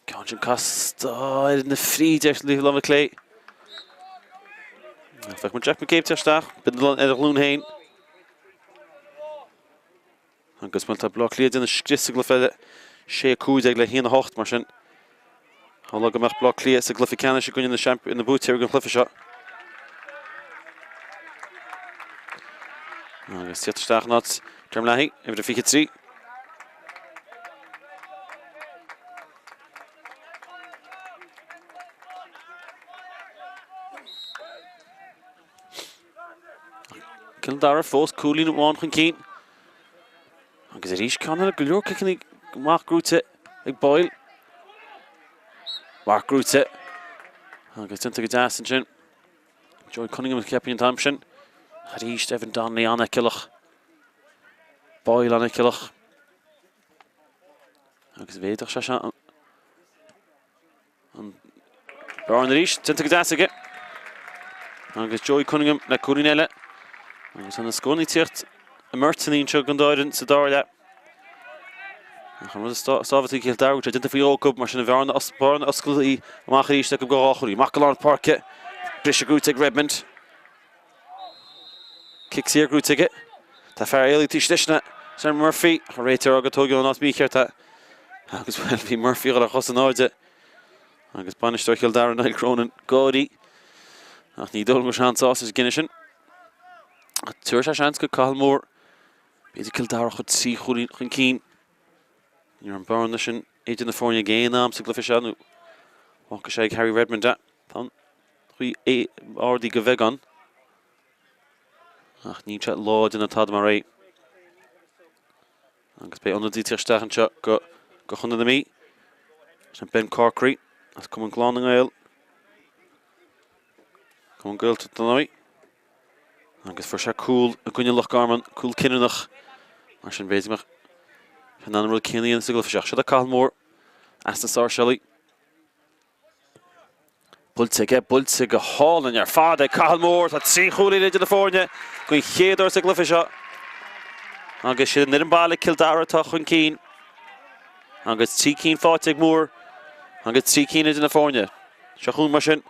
Ceann sin casta ar na fríde ar an lámh clé. Feicfidh muid Jack McCabe tíocht isteach, b'fhéidir ar a ghlúin féin. Agus bhuel tá Baile Átha Cliath ag déanamh scrios sa gcluiche eile, 6 15 le 1 8 mar sin. Tharla go mbeadh Baile Átha Cliath sa gcluiche ceannais i gcoinne na na buaiteoirí den chluiche seo. Agus tíocht isteach in áit Dermot Leahy, uimhir a 23. Cill Dara fós cúilín amháin chun cinn. Agus arís ceann eile go leor ciceanna amach gnóite ag Boyle. Marc gnóite. Agus déanta go deas ansin. Joey Cunningham cheapfainn an t-am sin. Arís Evan Donnelly an-fheiceálach. Boyle an-fheiceálach. Agus bhféadfadh sé seo An bearna arís, déanta go deas aige. Agus Joey Cunningham le cúilín eile. Agus tá na scóranna ag tíocht i mbeirteanna anseo don dá fhoireann sa dara leath. Ach an rud is tábhachtaí Cill Dara, sé déanta faoi dhó acu, mar sin an bhearna bearna oscailte amach arís acu go dhá chúilín. Amach go lár na páirce. Briseadh gnóite ag Redmond. Cic saor gnóite aige. Tá fear éalaithe taobh istigh de sin Murphy. Ach an réiteoir ag rá gur tóigeadh ón áit mícheart é. Agus bhuel bhí Murphy ag dul ar chos in airde. Agus bainisteoir Chill Dara Niall Cronin ag gáirí. Ach ní dóigh liom go raibh sé an-sásta leis an gcinneadh sin. Ach tabharfaidh sé seans go Cathal Moore. B'fhéidir Cill Dara a chur 3 chúilín chun cinn. Ní raibh an bearna sin idir na foirne ag aon am sa gcluiche seo nó fágfaidh sé ag Harry Redmond é. Tá an ghaoth ardaithe go bheagán ach níl sé láidir ná tada mar é. Agus beidh ionadaí ag teacht isteach anseo go go Chontae na Mí. Sin Ben Corkery as Cumann Ghlór na nGael. Cumann Gaeltachta dar ndóigh. Agus fuair sé cúl i gcoinne Loch Garman, cúl cinniúnach. Mar sin b'fhéidir go mbeadh sé in ann an rud céanna a dhéanamh sa gcluiche seo. Seo do Cathal Moore as na Sáirséalaigh. Buailte aige, buailte go hálainn ar fad ag Cathal Moore. Tá 3 chúilín idir na foirne den chéad uair sa gcluiche seo. Agus siad an fhoireann baile Cill Dara atá chun cinn. Agus 3 cinn faighte ag Moore agus 3 cinn idir na foirne. Seo chugainn mar sin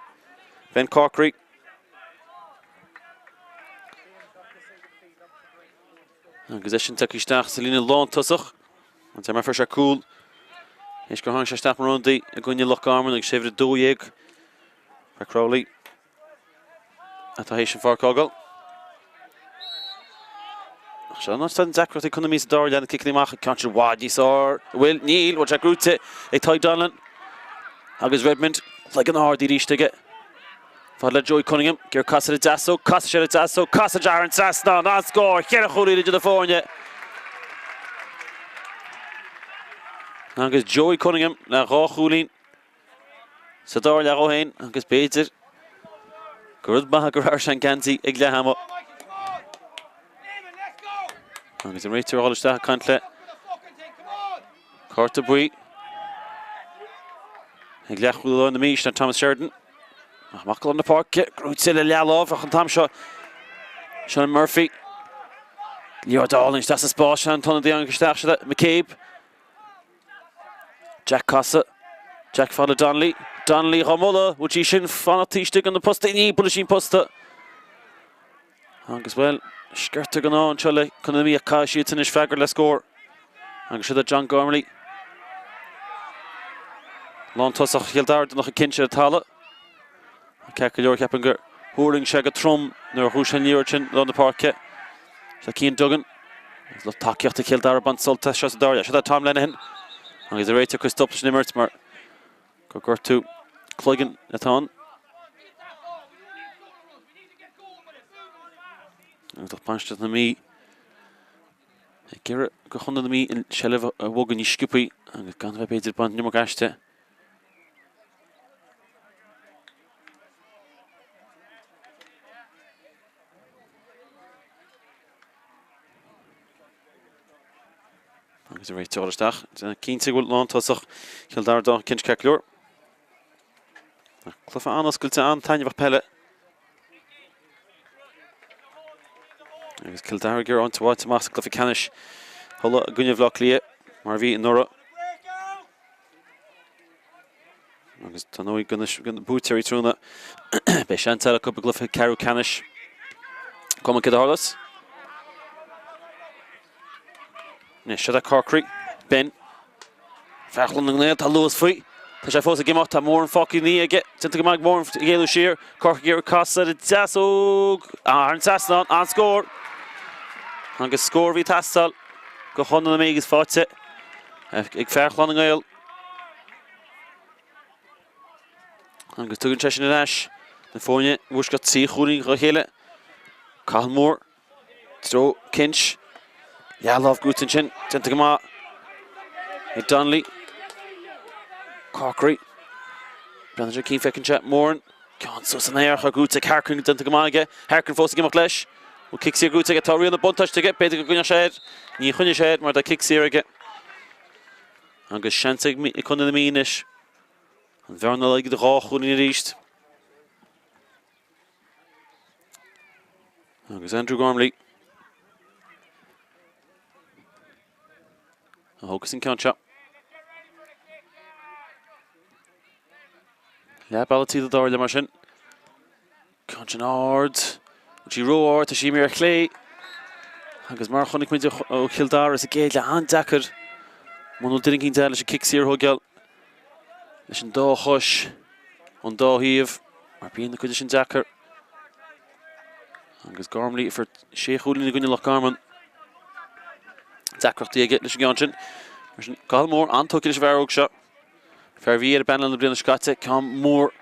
Ben Corkery. Agus eisean tagtha isteach sa líne lántosach. An t-am ar fuair sé cúl. Théis gur tháinig sé isteach mar ionadaí i gcoinne Loch Garman agus sé uimhir 12. Mark Crowley atá théis an pháirc a fhágáil. Ach seo an áit atá na deacrachtaí ag Contae na Mí sa dara leath na ciceanna amach ceann sin i bhfad níos fearr. Bhfuil? Níl. Bhfuil sé gnóite ag Tadhg Donnellan agus Redmond. Cloigeann ard arís aige. Fad le Joey Cunningham, ag iarraidh casadh ar an deasóg, casann sé ar an deasóg, casann sé thar an trasnán, an scór, cheithre chúilín idir na foirne. Agus Joey Cunningham le dhá chúilín sa dara leath dhó féin agus b'fhéidir gur rud maith gur athraigh sé an geansaí ag leath ama. Agus an réiteoir a dhul isteach ag caint le cárta buí ag leathchúlaí na Mí, sin Thomas Sheridan. Ach amach go lár na páirce, gnóite le leathlámh ach an t-am seo Seán Murphy. Liathróid álainn isteach sa spás, sin an t-ionadaí an isteach seo McCabe. Jack Cossa. Jack fad le Donnelly. Donnelly dhá moladh, bhfuil sí sin fanacht taobh istigh de na postaí? Ní, buaileann sí an posta. Agus bhuel, sciorta den ádh anseo le Contae na Mí ach caithfidh siad anois freagairt le scór. Agus seo do John Gormley. Lántosach Chill Dara déanamh cinnte ar an talamh. Ceart go leor ceapaim gur thuirling sé go trom nuair a ghnóthaigh sé an liathróid sin lár na páirce. Seo Cian Duggan. Agus lucht tacaíochta Chill Dara ag baint sult as seo sa dara leath. Seo do Tom Lenihan. Agus an réiteoir ag cur stop leis an imirt mar gur gortú cloigeann atá ann. Agus lucht bainistíochta na Mí ag iarraidh do Chontae na Mí an seilbh a bhogadh níos sciobthaí agus gan a bheith b'fhéidir ag baint an iomarca aisti. Agus an réiteoir isteach. Cinnte go bhfuil lántosach Chill Dara dá cinnte ceart go leor. Cluiche an-oscailte, an-taitneamhach peile. Agus Cill Dara ag iarraidh áit a bhaint amach sa gcluiche ceannais Uladh i gcoinne Bhaile Átha Cliath mar a bhí anuraidh. Agus dar ndóigh do na buaiteoirí tráthnóna beidh seans eile acu i gcluiche ceathrú ceannais. Cuma céard a tharlós. Anois seo do Corkery. Ben. Fear Chlann na nGael, tá luas faoi. Tá sé fós ag imeacht, tá Moran fágtha ina dhiaidh aige. Déanta go maith ag Moran ag éalú siar. Corkery ag iarraidh casadh ar an deasóg. Thar an trasnán, an scór. Agus scór a bhí ag teastáil do Chontae na Mí agus faighte ag fear Chlann na nGael. Agus tugann sé sin ar ais na foirne i bhfoisceacht 3 chúilín dá chéile. Cathal Moore, treo Kinch. Leathlámh gnóite ansin, déanta go maith ag Donnelly. Corkery. Breathnaíonn sé chun cinn, feiceann sé Moran. Ceann suas san aer, gnóite ag Harkin, déanta go maith aige. Harkin fós ag imeacht leis. Bhfuil cic saor gnóite aige, tá riail na buntáiste aige, b'fhéidir go gcoinneodh sé air. Ní choinneoidh sé air mar tá cic saor aige. Agus seans ag Contae na Mí anois an bhearna a laghdú go dhá chúilín arís. Agus Andrew Gormley a thógas an ceann seo. Leath bealaigh tríd an dara leath mar sin. Ceann sin ard. Bhfuil sí ró-ard, tá sí imithe ar chlé. Agus mar a chonaic muid ó Chill Dara sa gcéad leath, an-deacair muna bhfuil duine éicint leis an cic saor a thógáil leis an dá chois ón dá thaobh, mar bíonn na cuid sin deacair. Agus Gormley a fuair sé chúilín i gcoinne Loch Garman. Deacrachtaí aige leis an gceann sin. Mar sin, Cathal Moore an-tógtha leis an bhfear óg seo. Fear a bhí ar an bpainéal na bliana seo caite, ceann mór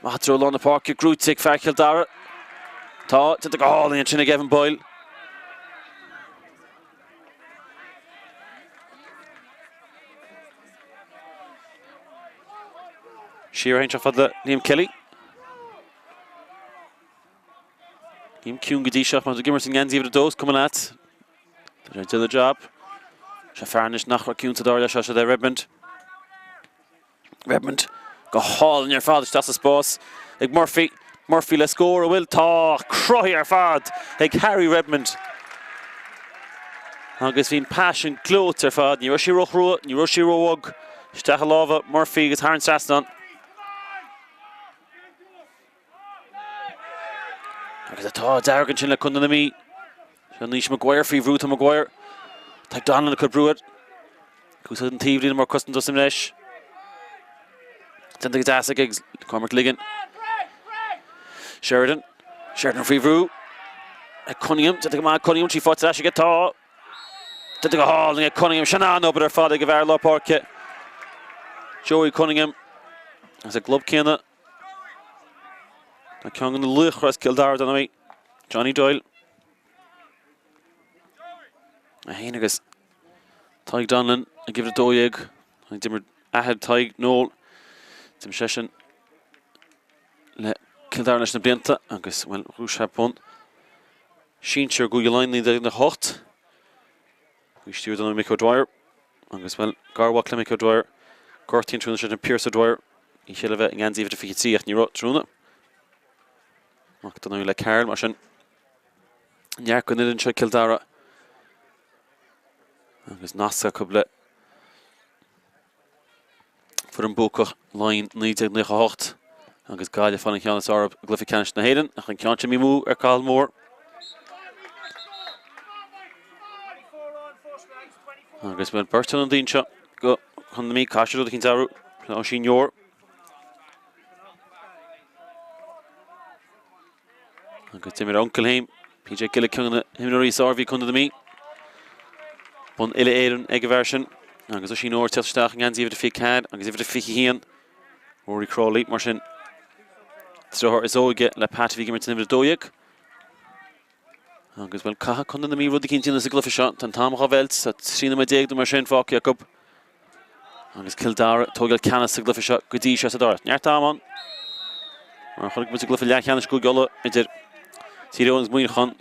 maith i dtreo lár na páirce, gnóite ag fear Chill Dara. Tá déanta go hálainn ansin ag Evan Boyle. Siar a théann sé fad le Liam Kelly. Liam ciúin go dtí seo, má tá ag imirt i ngeansaí uimhir a dó, is cuma leat. Tá sé ag déanamh job. Seo fear anois nach raibh ciúin sa dara leath seo, seo é Redmond. Redmond go hálainn ar fad isteach sa spás ag Murphy. Murphy le scór, an bhfuil? Tá! Cruthaithe ar fad ag Harry Redmond. Agus bhí an pas sin gleoite ar fad. Ní raibh sí róchrua, ní raibh sí róbhog. Isteach i lámha Murphy agus thar an trasnán. Agus an t-ádh dearg ansin le Contae na Mí. Seo Naoise Maguire faoi bhrú, tá Maguire. Tadhg Donnellan ag cur brú air. Úsáid an taobhlíne mar cosaint os leis. Déanta go deas aige agus Cormac Ligon. Sheridan. Sheridan faoi bhrú. Ag Cunningham. Déanta go maith Cunningham. Sí faighte ar ais aige. Tá. Déanta go hálainn ag Cunningham. Sin an-obair ar fad ag an bhfear lár páirce. Joey Cunningham. As an gclub céanna. Tá ceann de na laochra as Cill Dara, dar ndóigh, Johnny Doyle. É féin agus Tadhg Donnellan ag uimhir 12. D'imir athair Tadhg, Noel, d'imir seisean le Cill Dara leis na blianta agus, bhuel, ghnóthaigh sé bonn sinsir i gCúige Laighean 1998. Faoi stiúir dar ndóigh Mick O'Dwyer agus, bhuel, garmhac le Mick O'Dwyer, gortaithe an tráthnóna sin, Pearse O'Dwyer, ba chéile a bheith i ngeansaí uimhir 23 ach ní raibh tráthnóna. Mac dar ndóigh le Karl, mar sin, neart den fhoireann seo Cill Dara agus nasc acu le Foireann buacach Laighean 1998 agus Gaillimh ag fáil an cheann is fearr i gcluiche ceannais na hÉireann ach an ceann sin mímú ar Cathal Moore. Agus bhuel beirt ionadaí anseo do Chontae na Mí caithfidh siad rud eicínt a athrú Oisín Yore. Agus d'imir a uncail féin, PJ Gillick, ceann de na himreoirí is fearr a bhí ag Contae na Mí. Bonn uile-Éireann ag an bhfear sin. Agus Oisín Yore ag teacht isteach i ngeansaí uimhir a 24 agus uimhir a 21, Rory Crowley. Mar sin, deartháir is óige le Pat a bhí ag imirt in uimhir a 12. Agus bhuel, caithfidh Contae na Mí rud eicínt a dhéanamh sa gcluiche seo. Tá an t-am dhá mheilt, tá 13 nóiméad nó mar sin fágtha acu. Agus Cill Dara ag tógáil ceannas sa gcluiche seo go dtí seo sa dara. Neart ama ann. Mar a chonaic muid i gcluiche leathcheannais Cúige Uladh idir Tír Eoghain agus Muineachán.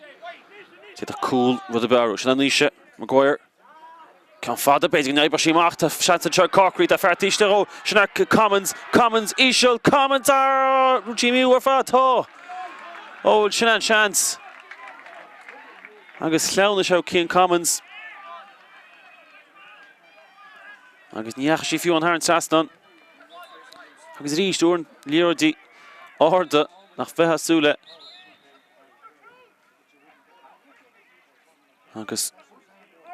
D'fhéadfadh cúl rud ar bith a athrú. Sin Naoise Maguire. Ceann fada, b'fhéidir go n-oibreodh sí amach. Tá seans anseo ag Corkery, tá fear taobh istigh dhó. Sin é Commons, Commons, íseal, Commons! Jimmy ar fad, tá! Ó, sin an seans. Agus shleamhnaigh sé ó Cian Commons. Agus ní dheachaigh sí fiú amháin thar an trasnán. Agus arís, uaireanta liathróidí arda nach mbeifeá ag súil le. Agus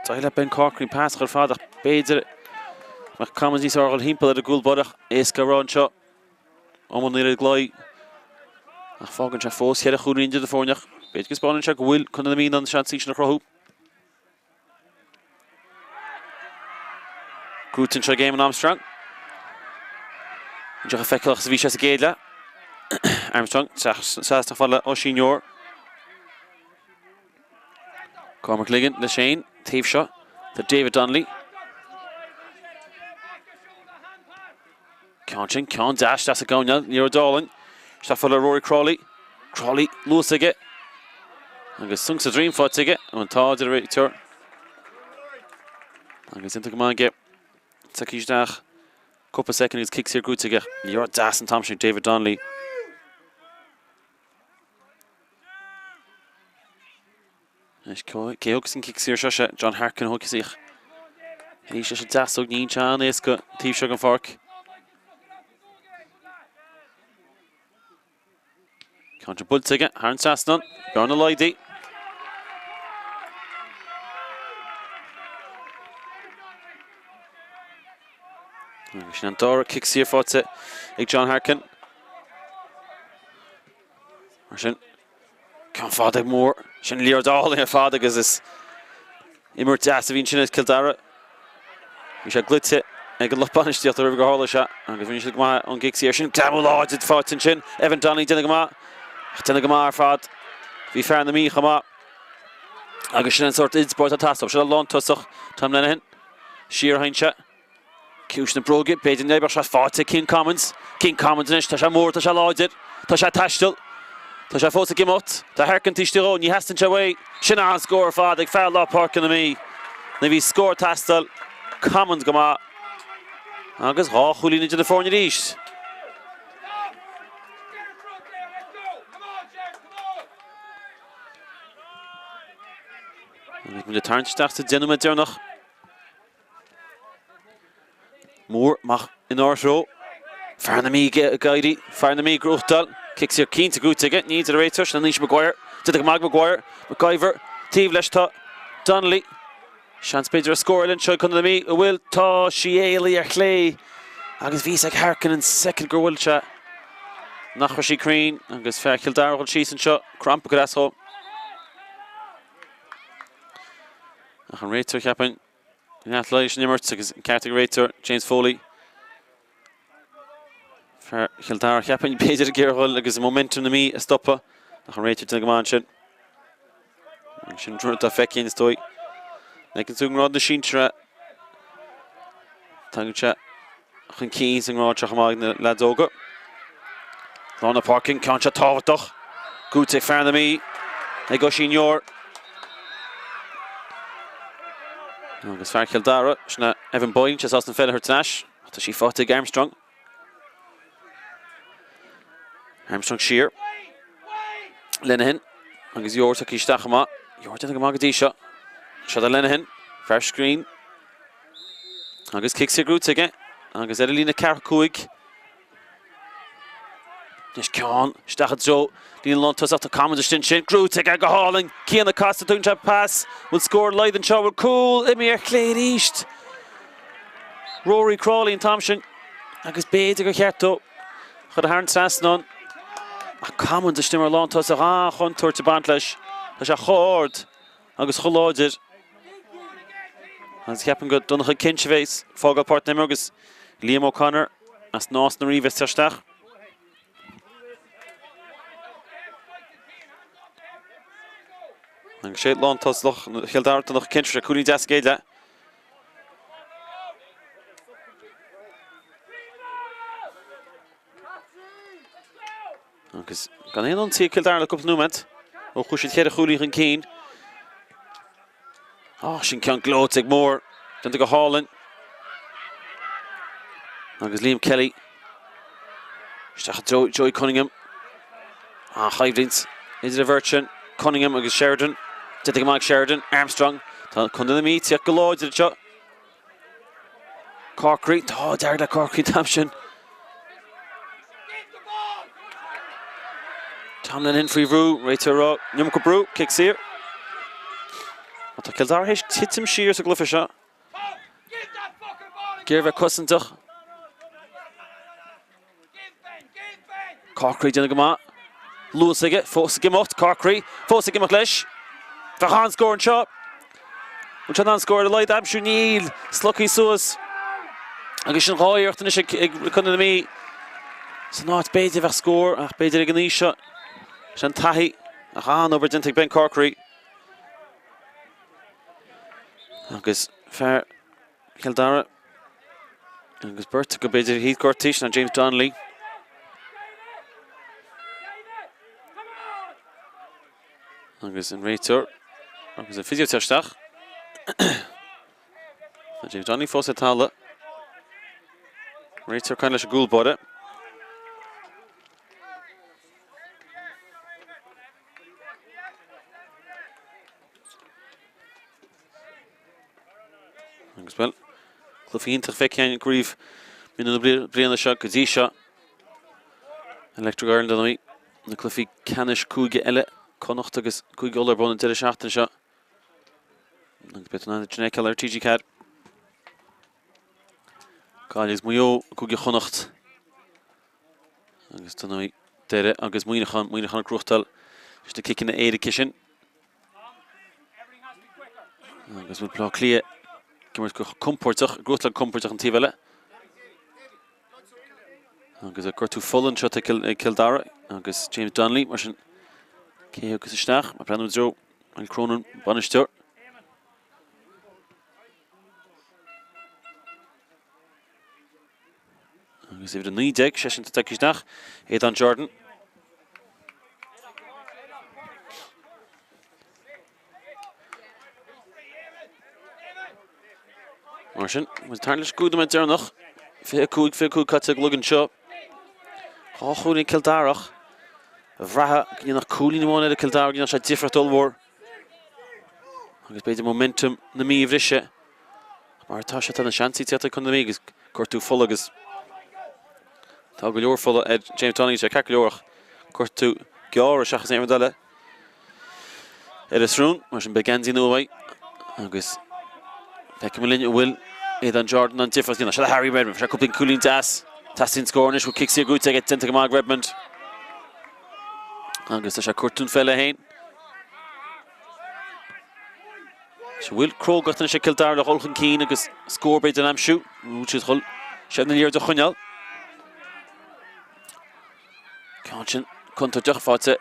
d'éirigh le Ben Corkery an pas a chur fada ach b'fhéidir go mbeadh Commons níos fearr a dhul thimpeall ar an gcúl báire ach éasca a rá anseo. Iománaí ar an gclaí. Ach fágann sé fós cheithre chúilín idir na foirne ach b'fhéidir go spáineann sé go bhfuil Contae na Mí in ann na seansanna sin a chruthú. Gnóite anseo ag Eamon Armstrong. Níl sé chomh feiceálach is a bhí sé sa gcéad leath. Armstrong, trasna fada le Oisín Yore. Cormac Ligon leis féin, taobh seo, tá David Donnelly. Ceann sin, ceann deas isteach sa gcoirnéal, liathróid álainn. Isteach fada le Rory Crowley. Crowley, luas aige. Agus sonc sa droim faighte aige. An t-ádh ar an réiteoir. Agus déanta go maith aige. Tagtha isteach. Cúpla soicind agus cic saor gnóite aige. Liathróid deas an t-am sin ag David Donnelly. Anois cé a thógfas an cic saor seo? Sé John Harkin a thógfas í. Arís leis an deasóg, níl sé an-éasca an taobh seo den pháirc. Ceann sin buailte aige thar an trasnán, bearna laghdaithe. Agus sin an dara cic saor faighte ag John Harkin. Mar sin, Ceann fada ag Moore. Sin liathróid álainn ar fad agus is. Imirt deas a bhí ansin ag Cill Dara. Bhí sé glaoite ag an lucht bainistíochta roimh gur tharla sé agus rinne siad go maith ón gcic saor sin. Greamú láidir faighte ansin. Evan Donnelly déanamh go maith. Ach déanamh go maith ar fad. Bhí fear na Mí chomh maith. Agus sin an sórt idirspóirt atá ag teastáil. Seo lántosach Tom Lenihan. Siar a théann sé. Ciumhais na bróige, b'fhéidir ní bheadh sé faighte ag Cian Commons. Cian Commons anois, tá sé mór, tá sé láidir, tá sé ag taisteal, tá sé fós ag imeacht, tá Harkin taobh istigh dhó, ní theastaíonn sé uaidh. Sin an-scór ar fad ag fear lár páirce na Mí. Nuair a bhí scór ag teastáil, Commons go maith. Agus dhá chúilín idir na foirne arís. Agus muid ag tarraingt isteach sa deich nóiméad deireanach. Moore amach inár dtreo. Fear na Mí ag éirí. Fear na Mí ag gnóthachtáil. Cic saor cinnte gnóthaithe aige. Ní deir an réiteoir. Sin anois Maguire. Déanta go maith ag Maguire. McIver. Taobh leis tá Donnelly. Seans b'fhéidir ar scór eile anseo ag Contae na Mí. An bhfuil? Tá sí éalaithe ar chlé. Agus bhí fhios ag Harkin an soicind gur bhuail sé. Nach raibh sí cruinn. Agus fear Chill Dara ag dul síos anseo. Crampa go deas dhó. Ach an réiteoir, cheapfainn, leath leis an imirt agus an ceart ag an réiteoir, James Foley. Fear Chill Dara, cheapfainn, b'fhéidir ag iarraidh dhul agus momentum na Mí a stopadh. Ach an réiteoir déanamh go maith ansin. Sin rud atá feicthe is dóigh. Feiceann tú i ngrád na sinsear Tagann sé chun cinn sa ngrád seo chomh maith ag na leaids óga. Lár na páirce, an ceann seo tábhachtach. Gnóthaithe ag fear na Mí ag Oisín Yore. Agus fear Chill Dara, sin é Evan Boyle, sé sásta an pheil a thabhairt ar ais. Ach tá sí faighte ag Armstrong. Armstrong siar. Lenihan agus Yore tagtha isteach chomh maith. Yore déanta go maith go dtí seo. Seo do Lenihan, fear scrín. Agus cic saor gnóthaithe aige. Agus ar an líne 4-5. Anois ceann isteach i dtreo líne lántosach. Tá Commons istigh ansin. Gnóthaithe aige go hálainn. Cian ag casadh, tugann sé pas. Bhfuil scór laghad anseo? Bhfuil cúl imithe ar chlé arís? Rory Crawley an t-am sin. Agus b'fhéidir gur cheart dó chur thar an trasnán. Ach Commons istigh mar lántosach. An-chontúirt ag baint leis. Tá sé chomh hard. agus chomh láidir agus ceapaim gur Donncha Kinch a bheas ag fágáil páirc na himeartha agus Liam O'Connor as Nás na Rí a bheas ag teacht isteach. Agus sé lántosach Chill Dara Donncha Kinch sé cúilín deas ag éile. Agus gan aon ionsaí ag Cill Dara le cúpla nóiméad ó chuaigh siad cheithre chúilín chun cinn. Á, sin ceann gleoite ag Moore. Déanta go hálainn. Agus Liam Kelly. Isteach i dtreo Joey Cunningham. An-choimhlint idir an bheirt sin. Cunningham agus Sheridan. Déanta go maith ag Sheridan. Armstrong. Tá Contae na Mí ag tíocht go láidir anseo. Corkery, tá dearg le Corkery an t-am sin. Tom Lenihan faoi bhrú, réiteoir ag rá, an iomarca brú, cic saor. Má tá Cill Dara théis titim siar sa gcluiche seo. Ag iarraidh bheith cosantach. Corkery déanamh go maith. Luas aige, fós ag imeacht. Corkery, fós ag imeacht leis. Bheadh an-scór anseo. Bhfuil sé in ann scór ar a laghad a aimsiú? Níl. Slogtha suas. Agus sin dhá iarracht anois ag Contae na Mí. San áit b'fhéidir bheadh scór, ach b'fhéidir ag an aois seo. Sin taithí. Ach an-obair déanta ag Ben Corkery. Agus fear Chill Dara agus beirt acu b'fhéidir thíos gortaithe, sin James Donnelly. Agus an réiteoir agus an physio isteach. Tá James Donnelly fós ar talamh. Réiteoir ag caint leis an gcúl báire. Agus bhuel, cluiche iontach feicthe againn i gcraobh mionúr na bliana seo go dtí seo. Electric Ireland ar ndóigh, na cluichí ceannais cúige eile, Connacht agus Cúige Uladh ar bun an deireadh seachtaine seo. Agus beidh tú in ann iad sin a fheiceáil ar TG4. Gaillimh agus Maigh Eo, Cúige Chonnacht. Agus dar ndóigh, Doire agus Muineachán, Muineachán ag gnóthachtáil leis na ciceanna éirice sin. Agus bhfuil Baile Átha Cliath ag imirt go compordach, ag gnóthachtáil compordach an taobh eile. Agus gortú fola anseo ag Cill Dara agus James Donnelly mar sin cé a thiocfas isteach? Ag breathnú i dtreo Niall Cronin, bainisteoir. Agus uimhir 19, seisean atá tagtha isteach, Aodán Jordan. Mar sin, muid ag tarraingt leis an gcúig nóiméad deireanach. 25, 25 caite ar an gclog anseo. Dhá chúilín ag Cill Dara ach bhraithfeá go ndéanfadh cúilín amháin eile Cill Dara go ndéanfadh sé difríocht ollmhór. Agus b'fhéidir momentum na Mí a bhriseadh. Mar atá sé, tá na seansanna ag teacht ag Contae na Mí agus gortú fola agus tá go leor fola ar James Donnelly, sé ceart go leor ach gortú gearr seachas aon rud eile. ar a srón, mar sin beidh geansaí nua uaidh agus feicfidh muid linn an bhfuil Aodán Jordan in ann difríocht a dhéanamh. Seo le Harry Redmond, sé cúpla cúilín deas. Teastaíonn scór anois, bhfuil cic saor gnóthaithe aige, déanta go maith ag Redmond. Agus tá sé ag cur túin pheile féin. An bhfuil crógacht anois ag Cill Dara le dhul chun cinn agus scór b'fhéidir a aimsiú. Nó siad chun seilbh na liathróide a choinneáil. Ceann sin contúirteach faighte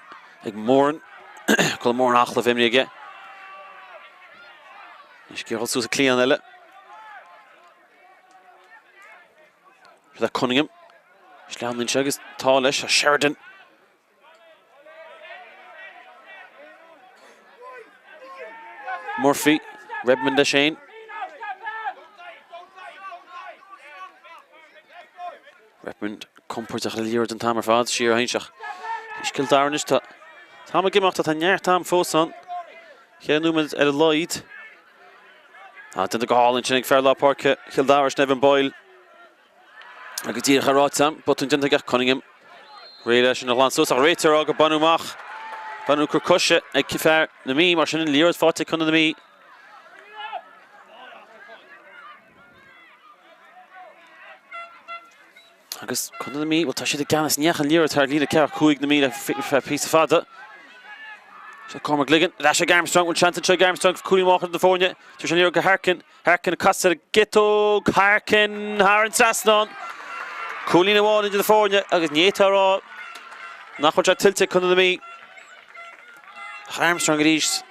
ag Moran. Colm Moran an-chluiche imeartha aige. Anois ag dul suas an cliathán eile. Siad Cunningham. Sleamhnaíonn sé agus tá leis tá Sheridan. Murphy, Redmond leis féin. Redmond compordach le liathróid an t-am ar fad, siar thinseach. Anois Cill Dara anois, tá t-am ag imeacht ach tá neart am fós ann. Cheithre nóiméad ar a laghad. Tá déanta go hálainn sin ag fear lár páirce Chill Dara, sin Evan Boyle. Agus díreach ar áit am, botún déanta ag Cunningham. Réidh leis sin a ghlan suas ach réiteoir ag rá gur baineadh amach. Baineadh cor coise ag fear na Mí, mar sin an liathróid faighte ag Contae na Mí. Agus Contae na Mí, bhuel tá siad i gceannas, ní dheachaigh an liathróid thar líne 4 5 na Mí le feadh píosa fada. Seo Cormac Ligon, ar ais ag Armstrong, bhfuil seans anseo ag Armstrong cúilín amháin do na foirne. Tabharfaidh sé an liathróid go Harkin, Harkin ag casadh ar an gciotóg, Harkin thar an trasnán. Cúilín amháin idir na foirne agus ní fhéadfá a rá nach bhfuil sé tuillte ag Contae na Mí. Ach Armstrong arís,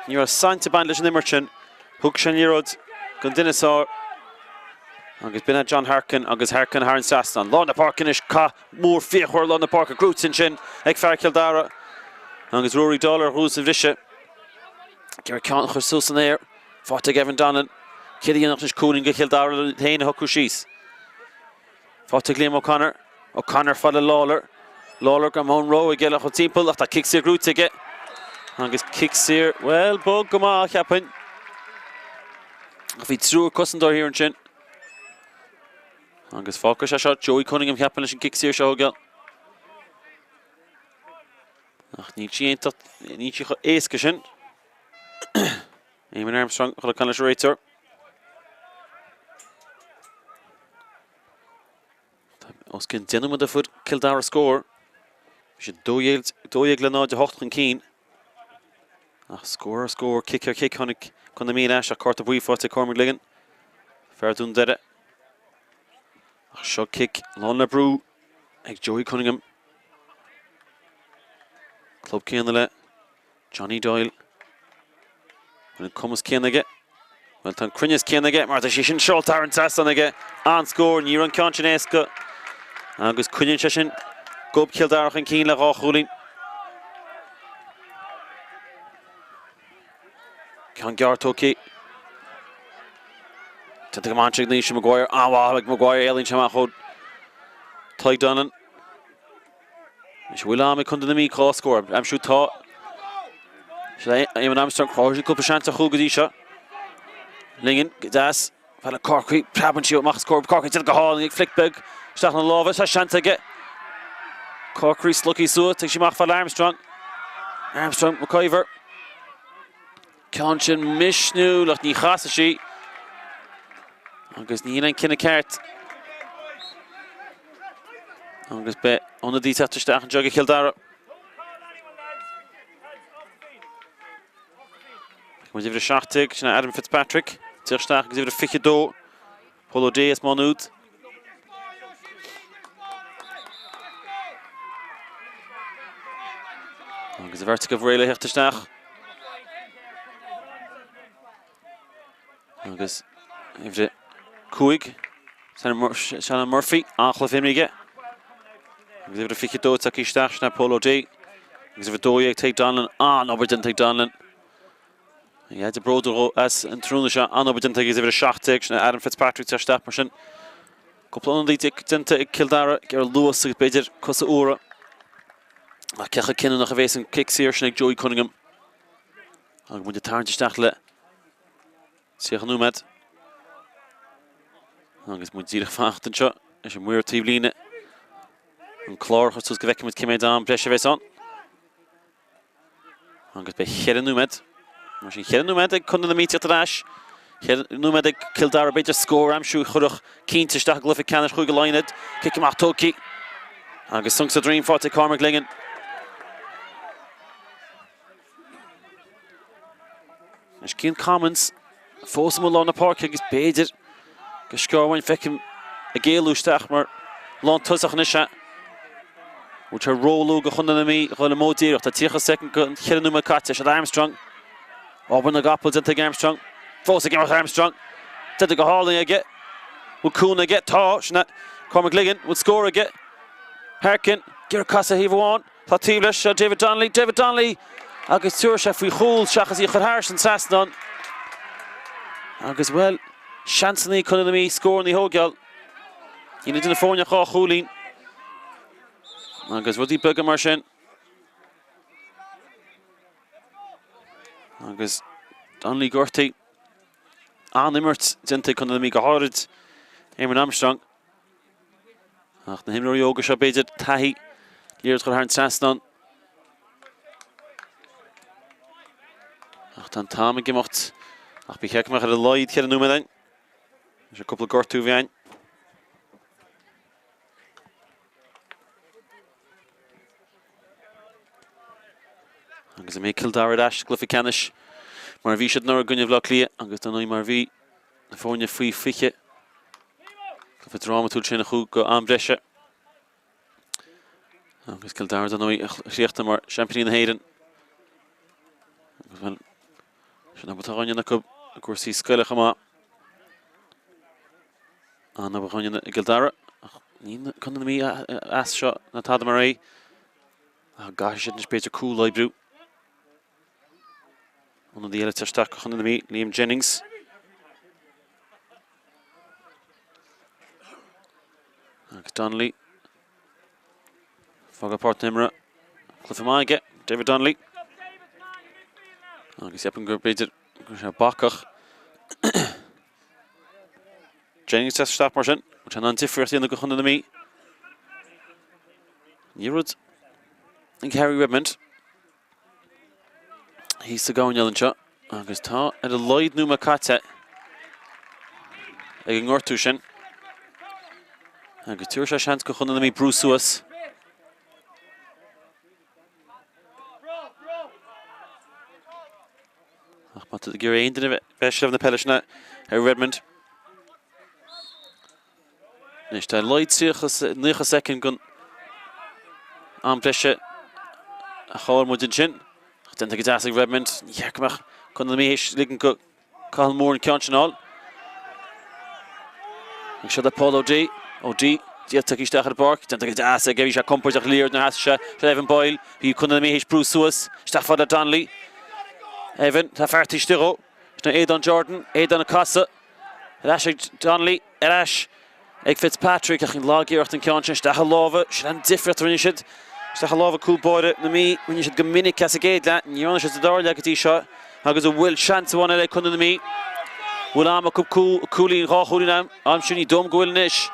ní raibh saint ag baint leis an imirt sin. Thug sé an liathróid don duine is fearr agus b'in é John Harkin agus Harkin thar an trasnán. Lár na páirce anois, cath mór fíochmhar lár na páirce gnóthaithe ansin ag fear Chill Dara agus Rory Doyle ar thús an bhriseadh. Ag iarraidh ceann a chur suas san aer. Faighte ag Evan Donlan. Céard a dhéanfadh anois cúilín do Chill Dara féin a shocrú síos. Faighte ag Liam O'Connor. O'Connor fad le Lawlor. Lawlor gan mórán rogha aige le dhul timpeall ach tá cic saor gnóthaithe aige. Agus cic saor, bhuel, bog go maith, cheapfainn. Ach bhí triúr cosantóir thiar ansin. Agus fágfaidh sé seo Joey Cunningham, cheapfainn, leis an gcic saor seo a thógáil. Ach níl sí iontach, níl sí chomh éasca sin. Eamon Armstrong ag dul ag caint leis an réiteoir. Tá os cionn 10 nóiméad a fuair Cill Dara scór. Bhí siad 12 le 0-8 chun cinn. Ach scór ar scór, cic ar chic, tháinig Contae na Mí ar ais ach cárta buí faighte ag Cormac Ligon. Fear Dún Doire. Ach seo cic lán le brú ag Joey Cunningham. Club céanna le Johnny Doyle. Bhfuil an cumas céanna aige? Bhuel, tá an cruinneas céanna aige mar tá sé sin seolta thar an trasnán aige. An-scór, ní raibh an ceann sin éasca. Agus coinníonn sé sin gob Chill Dara chun cinn le dhá chúilín. Ceann gearr tógtha. Déanta go maith ansin ag Naoise Maguire. An-mhaith ag Maguire, éalaíonn sé amach ó Tadhg Donlan. Anois an bhfuil am ag Contae na Mí dhá scór a aimsiú? Tá. Seo é Eamon Armstrong, chruthaigh siad cúpla seans ar chúl go dtí seo. Lingan, go deas. Fad le Corkery, preabann sí amach os comhair Corkery, déanta go hálainn ag flic beag isteach ina lámha, tá seans aige. Corkery slogtha suas, tig sí amach fad le Armstrong. Armstrong, McIver. Ceann sin misniúil ach ní chasfaidh sí. Agus ní hin an cinneadh ceart. Agus beidh ionadaí teacht isteach anseo do Chill Dara. Muid uimhir 17, sin é Adam Fitzpatrick. Ag teacht isteach agus uimhir 22, Paul O'Dea as Má Nuad. Agus an bheirt acu réidh le theacht isteach. Agus uimhir 5, Seanán Murphy, an-chluiche imrithe aige. Agus uimhir 22 tagtha isteach, sin é Paul O'Dea. Agus uimhir 12, Tadhg Donnellan, an-obair déanta ag Donnellan. Leaid bródúil as an tráthnóna seo, an-obair déanta aige agus uimhir 17, sin é Adam Fitzpatrick ag teacht isteach mar sin. Cúpla ionadaí déanta ag Cill Dara, ag iarraidh luas agus b'fhéidir cosa úra. Ach cé chomh cinniúnach a bhéas an cic saor sin ag Joey Cunningham. Agus muid ag tarraingt isteach le 30 nóiméad. Agus muid díreach fanacht anseo leis an maor taobhlíne. An clár a chur suas go bhfeicfidh muid cé mhéad am breise a bheas ann. Agus beidh cheithre nóiméad. Mar sin cheithre nóiméad ag Contae na Mí tíocht ar ais. Cheithre nóiméad ag Cill Dara b'fhéidir scór a aimsiú a chuirfeadh cinnte isteach i gcluiche ceannais Chúige Laighean iad. Cic amach tógtha. Agus sonc sa droim faighte ag Cormac Lingan. Anois Cian Commons fós amuigh i lár na páirce agus b'fhéidir go sciorrfainn feicim ag éalú isteach mar lántosach anois é. Bhfuil sé róluath do Chontae na Mí dhul i modh díreach. Tá 30 soicind go cheithre nóiméad caite. Siod Armstrong. Obair na gcapall déanta ag Armstrong. Fós ag imeacht Armstrong. Déanta go hálainn aige. Bhfuil cúnamh aige? Tá. Sin é Cormac Liggin. Bhfuil scór aige? Harkin. Ag iarraidh casadh thaobh amháin. Tá taobh leis seo David Donnelly, David Donnelly agus tabharfaidh sé faoi chúl seachas í a chur thairis an trasnán. Agus, bhuel, seansanna ag Contae na Mí scóranna a thógáil. Níl idir na foirne ach dhá chúilín. Agus rudaí beaga mar sin. Agus Donnelly gortaithe. An-imirt déanta ag Contae na Mí go háirid Eamon Armstrong. Ach na himreoirí óga seo, b'fhéidir, taithí liathróid a chur thar an trasnán. Ach tá an t-am ag imeacht. Ach ba cheart go mbeadh ar a laghad cheithre nóiméad ann. Is cúpla gortú a bhí ann. Agus an mbeidh Cill Dara ar ais sa gcluiche ceannais mar a bhí siad anuraidh i gcoinne Bhaile Átha Cliath agus dar ndóigh mar a bhí na foirne faoi 20. Cluiche drámatúil sin a chuaigh go am breise. Agus Cill Dara dar ndóigh a chríochnaigh mar seaimpíní na hÉireann. Agus bhuel, sin obair atá á dhéanamh acu i gcúrsaí scoile chomh maith. An-obair á dhéanamh i gCill Dara. Ach níl Contae na Mí as seo ná tada mar é. Ach caithfidh siad anois b'fhéidir cúl a oibriú. Ionadaí eile isteach do Chontae na Mí, Liam Jennings. Agus Donnelly. Fágáil páirc na himeartha. Cluiche maith aige, David Donnelly. Agus ceapaim gur b'fhéidir go raibh sé bacach. Jennings isteach mar sin. Bhfuil sé in ann difríocht a dhéanamh do Chontae na Mí? Ní rud ag Harry Redmond. Thíos sa gcoirnéal anseo agus tá ar a laghad nóiméad caite ag an ngortú sin. Agus tabharfaidh sé seans do Chontae na Mí brú suas. Ach má tá tú ag iarraidh aon duine bheith i seilbh na peile sin Harry Redmond. Anois tá ar a laghad 30 soicind den am breise a chomhair muid ansin. Ach déanta go deas ag Redmond. Ní cheart go mbeadh Contae na Mí théis ligean do Cathal Moore an ceann sin a fháil. Agus seo le Paul O'Dea. O'Dea díreach tagtha isteach ar an bpáirc. Déanta go deas aige. Bhí sé compordach liathróid nuair a sheas sé. Seo Evan Boyle. Bhí Contae na Mí théis brú suas. Isteach fad le Donnelly. Evan, tá fear taobh istigh dhó. Sin é Aodán Jordan. Aodán ag casadh. Ar ais ag Donnelly, ar ais ag Fitzpatrick ach an lag-iarracht an ceann sin isteach i lámha, sin an difríocht a rinne siad. Isteach i lámha cúl báire na Mí, rinne siad go minic as an gcéad leath, ní dhearna siad sa dara leath go dtí seo agus an bhfuil seans amháin eile ag Contae na Mí? Bhfuil am acu cúilín, dhá chúilín a aimsiú? Ní dóigh liom go bhfuil anois.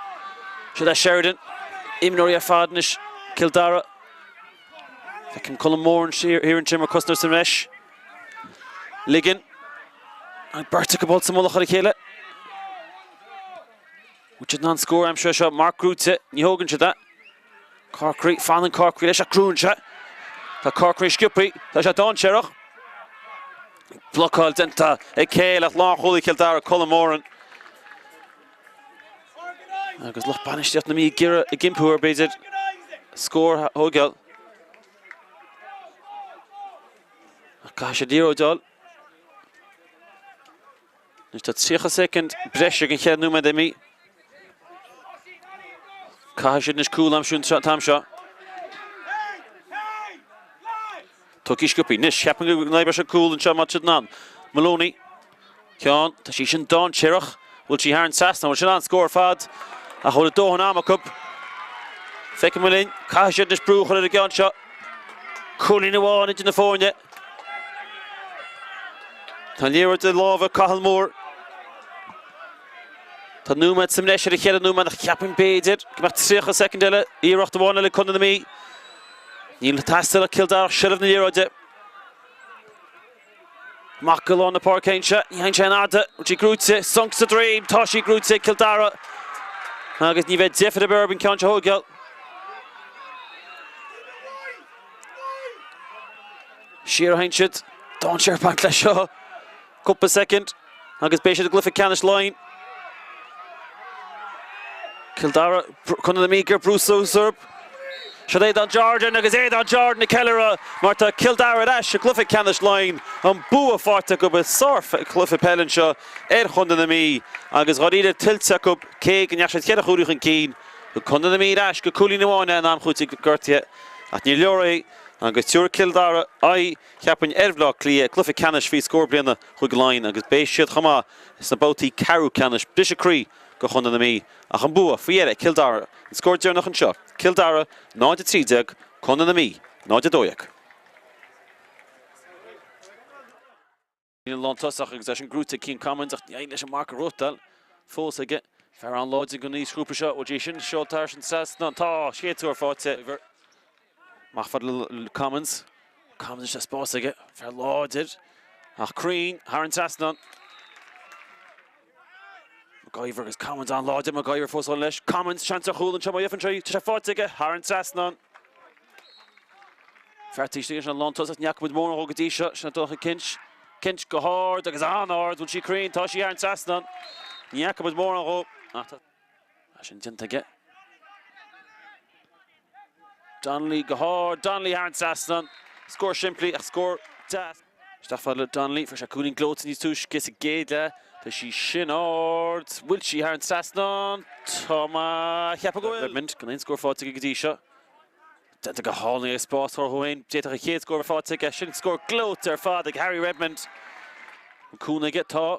Siod é Sheridan, imreoirí ar fad anois, Cill Dara. Feicim Colm Moore thiar ansin mar cosantóir sa mbreis. Ligeann an beirt acu dul sa mullach ar a chéile. Bhfuil siad in ann scór a aimsiú seo? Mark Grúite, ní thógann siad é. Corkery, fanann Corkery leis ach crúann sé. Tá Corkery sciobtha, tá sé dainséarach. Blocáil déanta ag Cahill ach lánchúlaí Chill Dara, Colm Moran. Agus lucht bainistíocht na Mí ag iarraidh ag impí air b'fhéidir scór a thógáil. Ach caithfidh siad liathróid a fháil. Anois tá 30 soicind breise ag an chéad nóiméad imithe. Caithfidh siad anois cúl a aimsiú an t-am seo. Tugtha sciobtha. Anois, cheapfainn go n-oibreoidh sé cúl anseo má tá siad in ann. Moloney. Ceann. Tá sí sin dainséarach. Bhfuil sí thar an trasnán? Bhfuil sin an-scór ar fad. Ach bhfuil a dóthain ama acu? Feicfidh muid linn. Caithfidh siad anois brú a chur ar an gceann seo. Cúilín amháin idir na foirne. Tá an liathróid i lámha Cathal Moore. Tá nóiméad sa mbreis ar an cheithre nóiméad ach cheapfainn b'fhéidir go mbeadh 30 soicind eile, iarracht amháin eile ag Contae na Mí. Níl ag teastáil ó Cill Dara ach seilbh na liathróide. Amach go lár na páirce anseo, ní théann sé an-fhada, bhfuil sí gnóite, sonc sa droim, tá sí gnóite ag Cill Dara agus ní bheidh deifir ar bith orthu an ceann seo a thógáil. Siar a théann siad, dainséar ag baint leis seo, cúpla soicind agus beidh siad i gcluiche ceannais Laighean. Cill Dara, Contae na Mí ag brú suas orthu. Seo Aodán Jordan agus Aodán Jordan ag ceiliúradh mar tá Cill Dara ar ais i gcluiche ceannais Laighean. An bua faighte acu i sárchluiche peile anseo ar Chontae na Mí agus dháiríre tuillte acu cé go ndeachaigh siad cheithre chúilín chun cinn. Thug Contae na Mí ar ais go cúilín amháin é in am chúitimh gortuithe ach níor leor é agus tabharfaidh Cill Dara aghaidh, cheapfainn, ar Bhaile Átha Cliath i gcluiche ceannais faoi scór bliana Chúige Laighean agus beidh siad chomh maith sna babhtaí ceathrú ceannais. Briseadh croí do Chontae na Mí ach an bua faoi dheireadh ag Cill Dara. An scór deireanach anseo, Cill Dara 0-13, Contae na Mí 0-12. An lántosach agus é sin gnóite ag Cian Commins ach ní éiríonn leis an marc a ghnóthachtáil fós aige. Fear an-láidir don aoisghrúpa seo. Bhfuil sé sin seolta thar an trasnán? Tá! Chéad scór faighte. Amach fad le Commins. Commins tá spás aige. Fear láidir ach cruinn thar an trasnán. McIver agus Commins an-láidir. McIver fós ann leis. Commins seans ar chúl anseo má gheibheann sé. Tá sé faighte aige thar an trasnán. Fear taobh istigh an lántosach, ní fhaca muid mórán dhó go dtí seo, sin Donncha Kinch. Kinch go hard agus an-ard, bhfuil sí cruinn, tá sí thar an trasnán. Ní fhaca muid mórán dhó ach tá sin déanta aige. Donnelly go hard, Donnelly thar an trasnán. Scór simplí ach scór deas. Isteach fad le Donnelly, fuair sé cúilín gleoite níos túisce sa gcéad leath. Tá sí sin ard, bhfuil sí thar an trasnán? Tá mé a cheapadh go bhfuil. Redmond, gan aon scór faighte aige go dtí seo. Déanta go hálainn aige spás a chruthú féin. D'fhéadfadh a chéad scór a bheith faighte aige. Sin scór gleoite ar fad ag Harry Redmond. An cúnamh aige? Tá.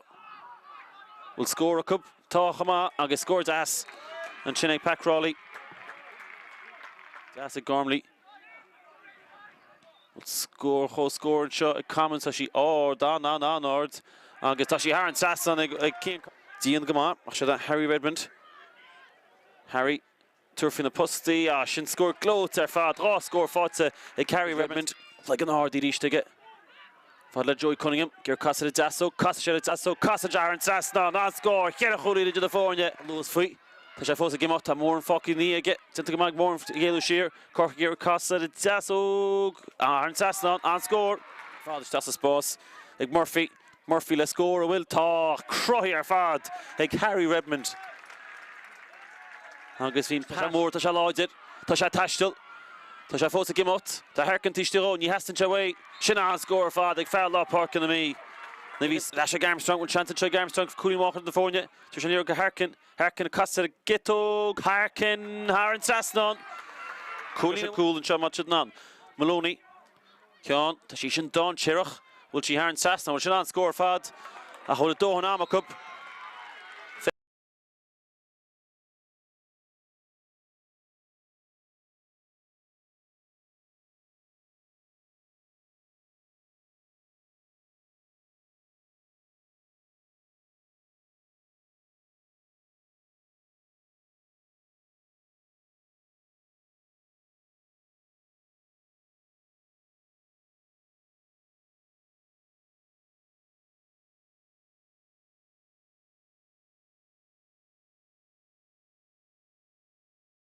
Bhfuil scór acu? Tá chomh maith agus scór deas ansin ag Pat Crowley. Deas ag Gormley. Bhfuil scór comhscór anseo ag Commins? Tá sí ard, an-an-an-ard agus tá sí thar an trasnán ag Cian. Dian go maith ach seo Harry Redmond. Harry. Tabhairt faoi na postaí. Ah, sin scór gleoite ar fad. 2 scór faighte ag Harry Redmond. Cloigeann ard arís aige. Fad le Joey Cunningham. Ag iarraidh casadh ar an deasóg. Casann sé ar an deasóg. Casann sé thar an trasnán. An-scór. Cheithre chúilín idir na foirne. Luas faoi. Tá sé fós ag imeacht. Tá Moran fágtha ina dhiaidh aige. Déanta go maith ag Moran ag éalú siar. Corcaigh ag iarraidh casadh ar an deasóg. Ah, thar an trasnán. An-scór. Fad isteach sa spás ag Murphy. Murphy le scór, an bhfuil? Tá! Cruthaithe ar fad ag Harry Redmond. Agus bhí an pas mór, tá sé láidir, tá sé ag taisteal, tá sé fós ag imeacht, tá Herkin taobh istigh dhó, ní theastaíonn sé uaidh. Sin an-scór ar fad ag fear lár páirce na Mí. Nuair a bhí ar ais ag Armstrong, bhfuil seans anseo ag Armstrong cúilín amháin chun na foirne. Tabharfaidh sé an liathróid go Herkin, Herkin ag casadh ar an gciotóg, Herkin thar an trasnán. Cúilín cúl anseo má tá siad in ann. Moloney. Ceann, tá sí sin dainséarach. Bhfuil sí thar an trasnán? Bhuel, sin an-scór ar fad. Ach bhfuil a dóthain ama acu?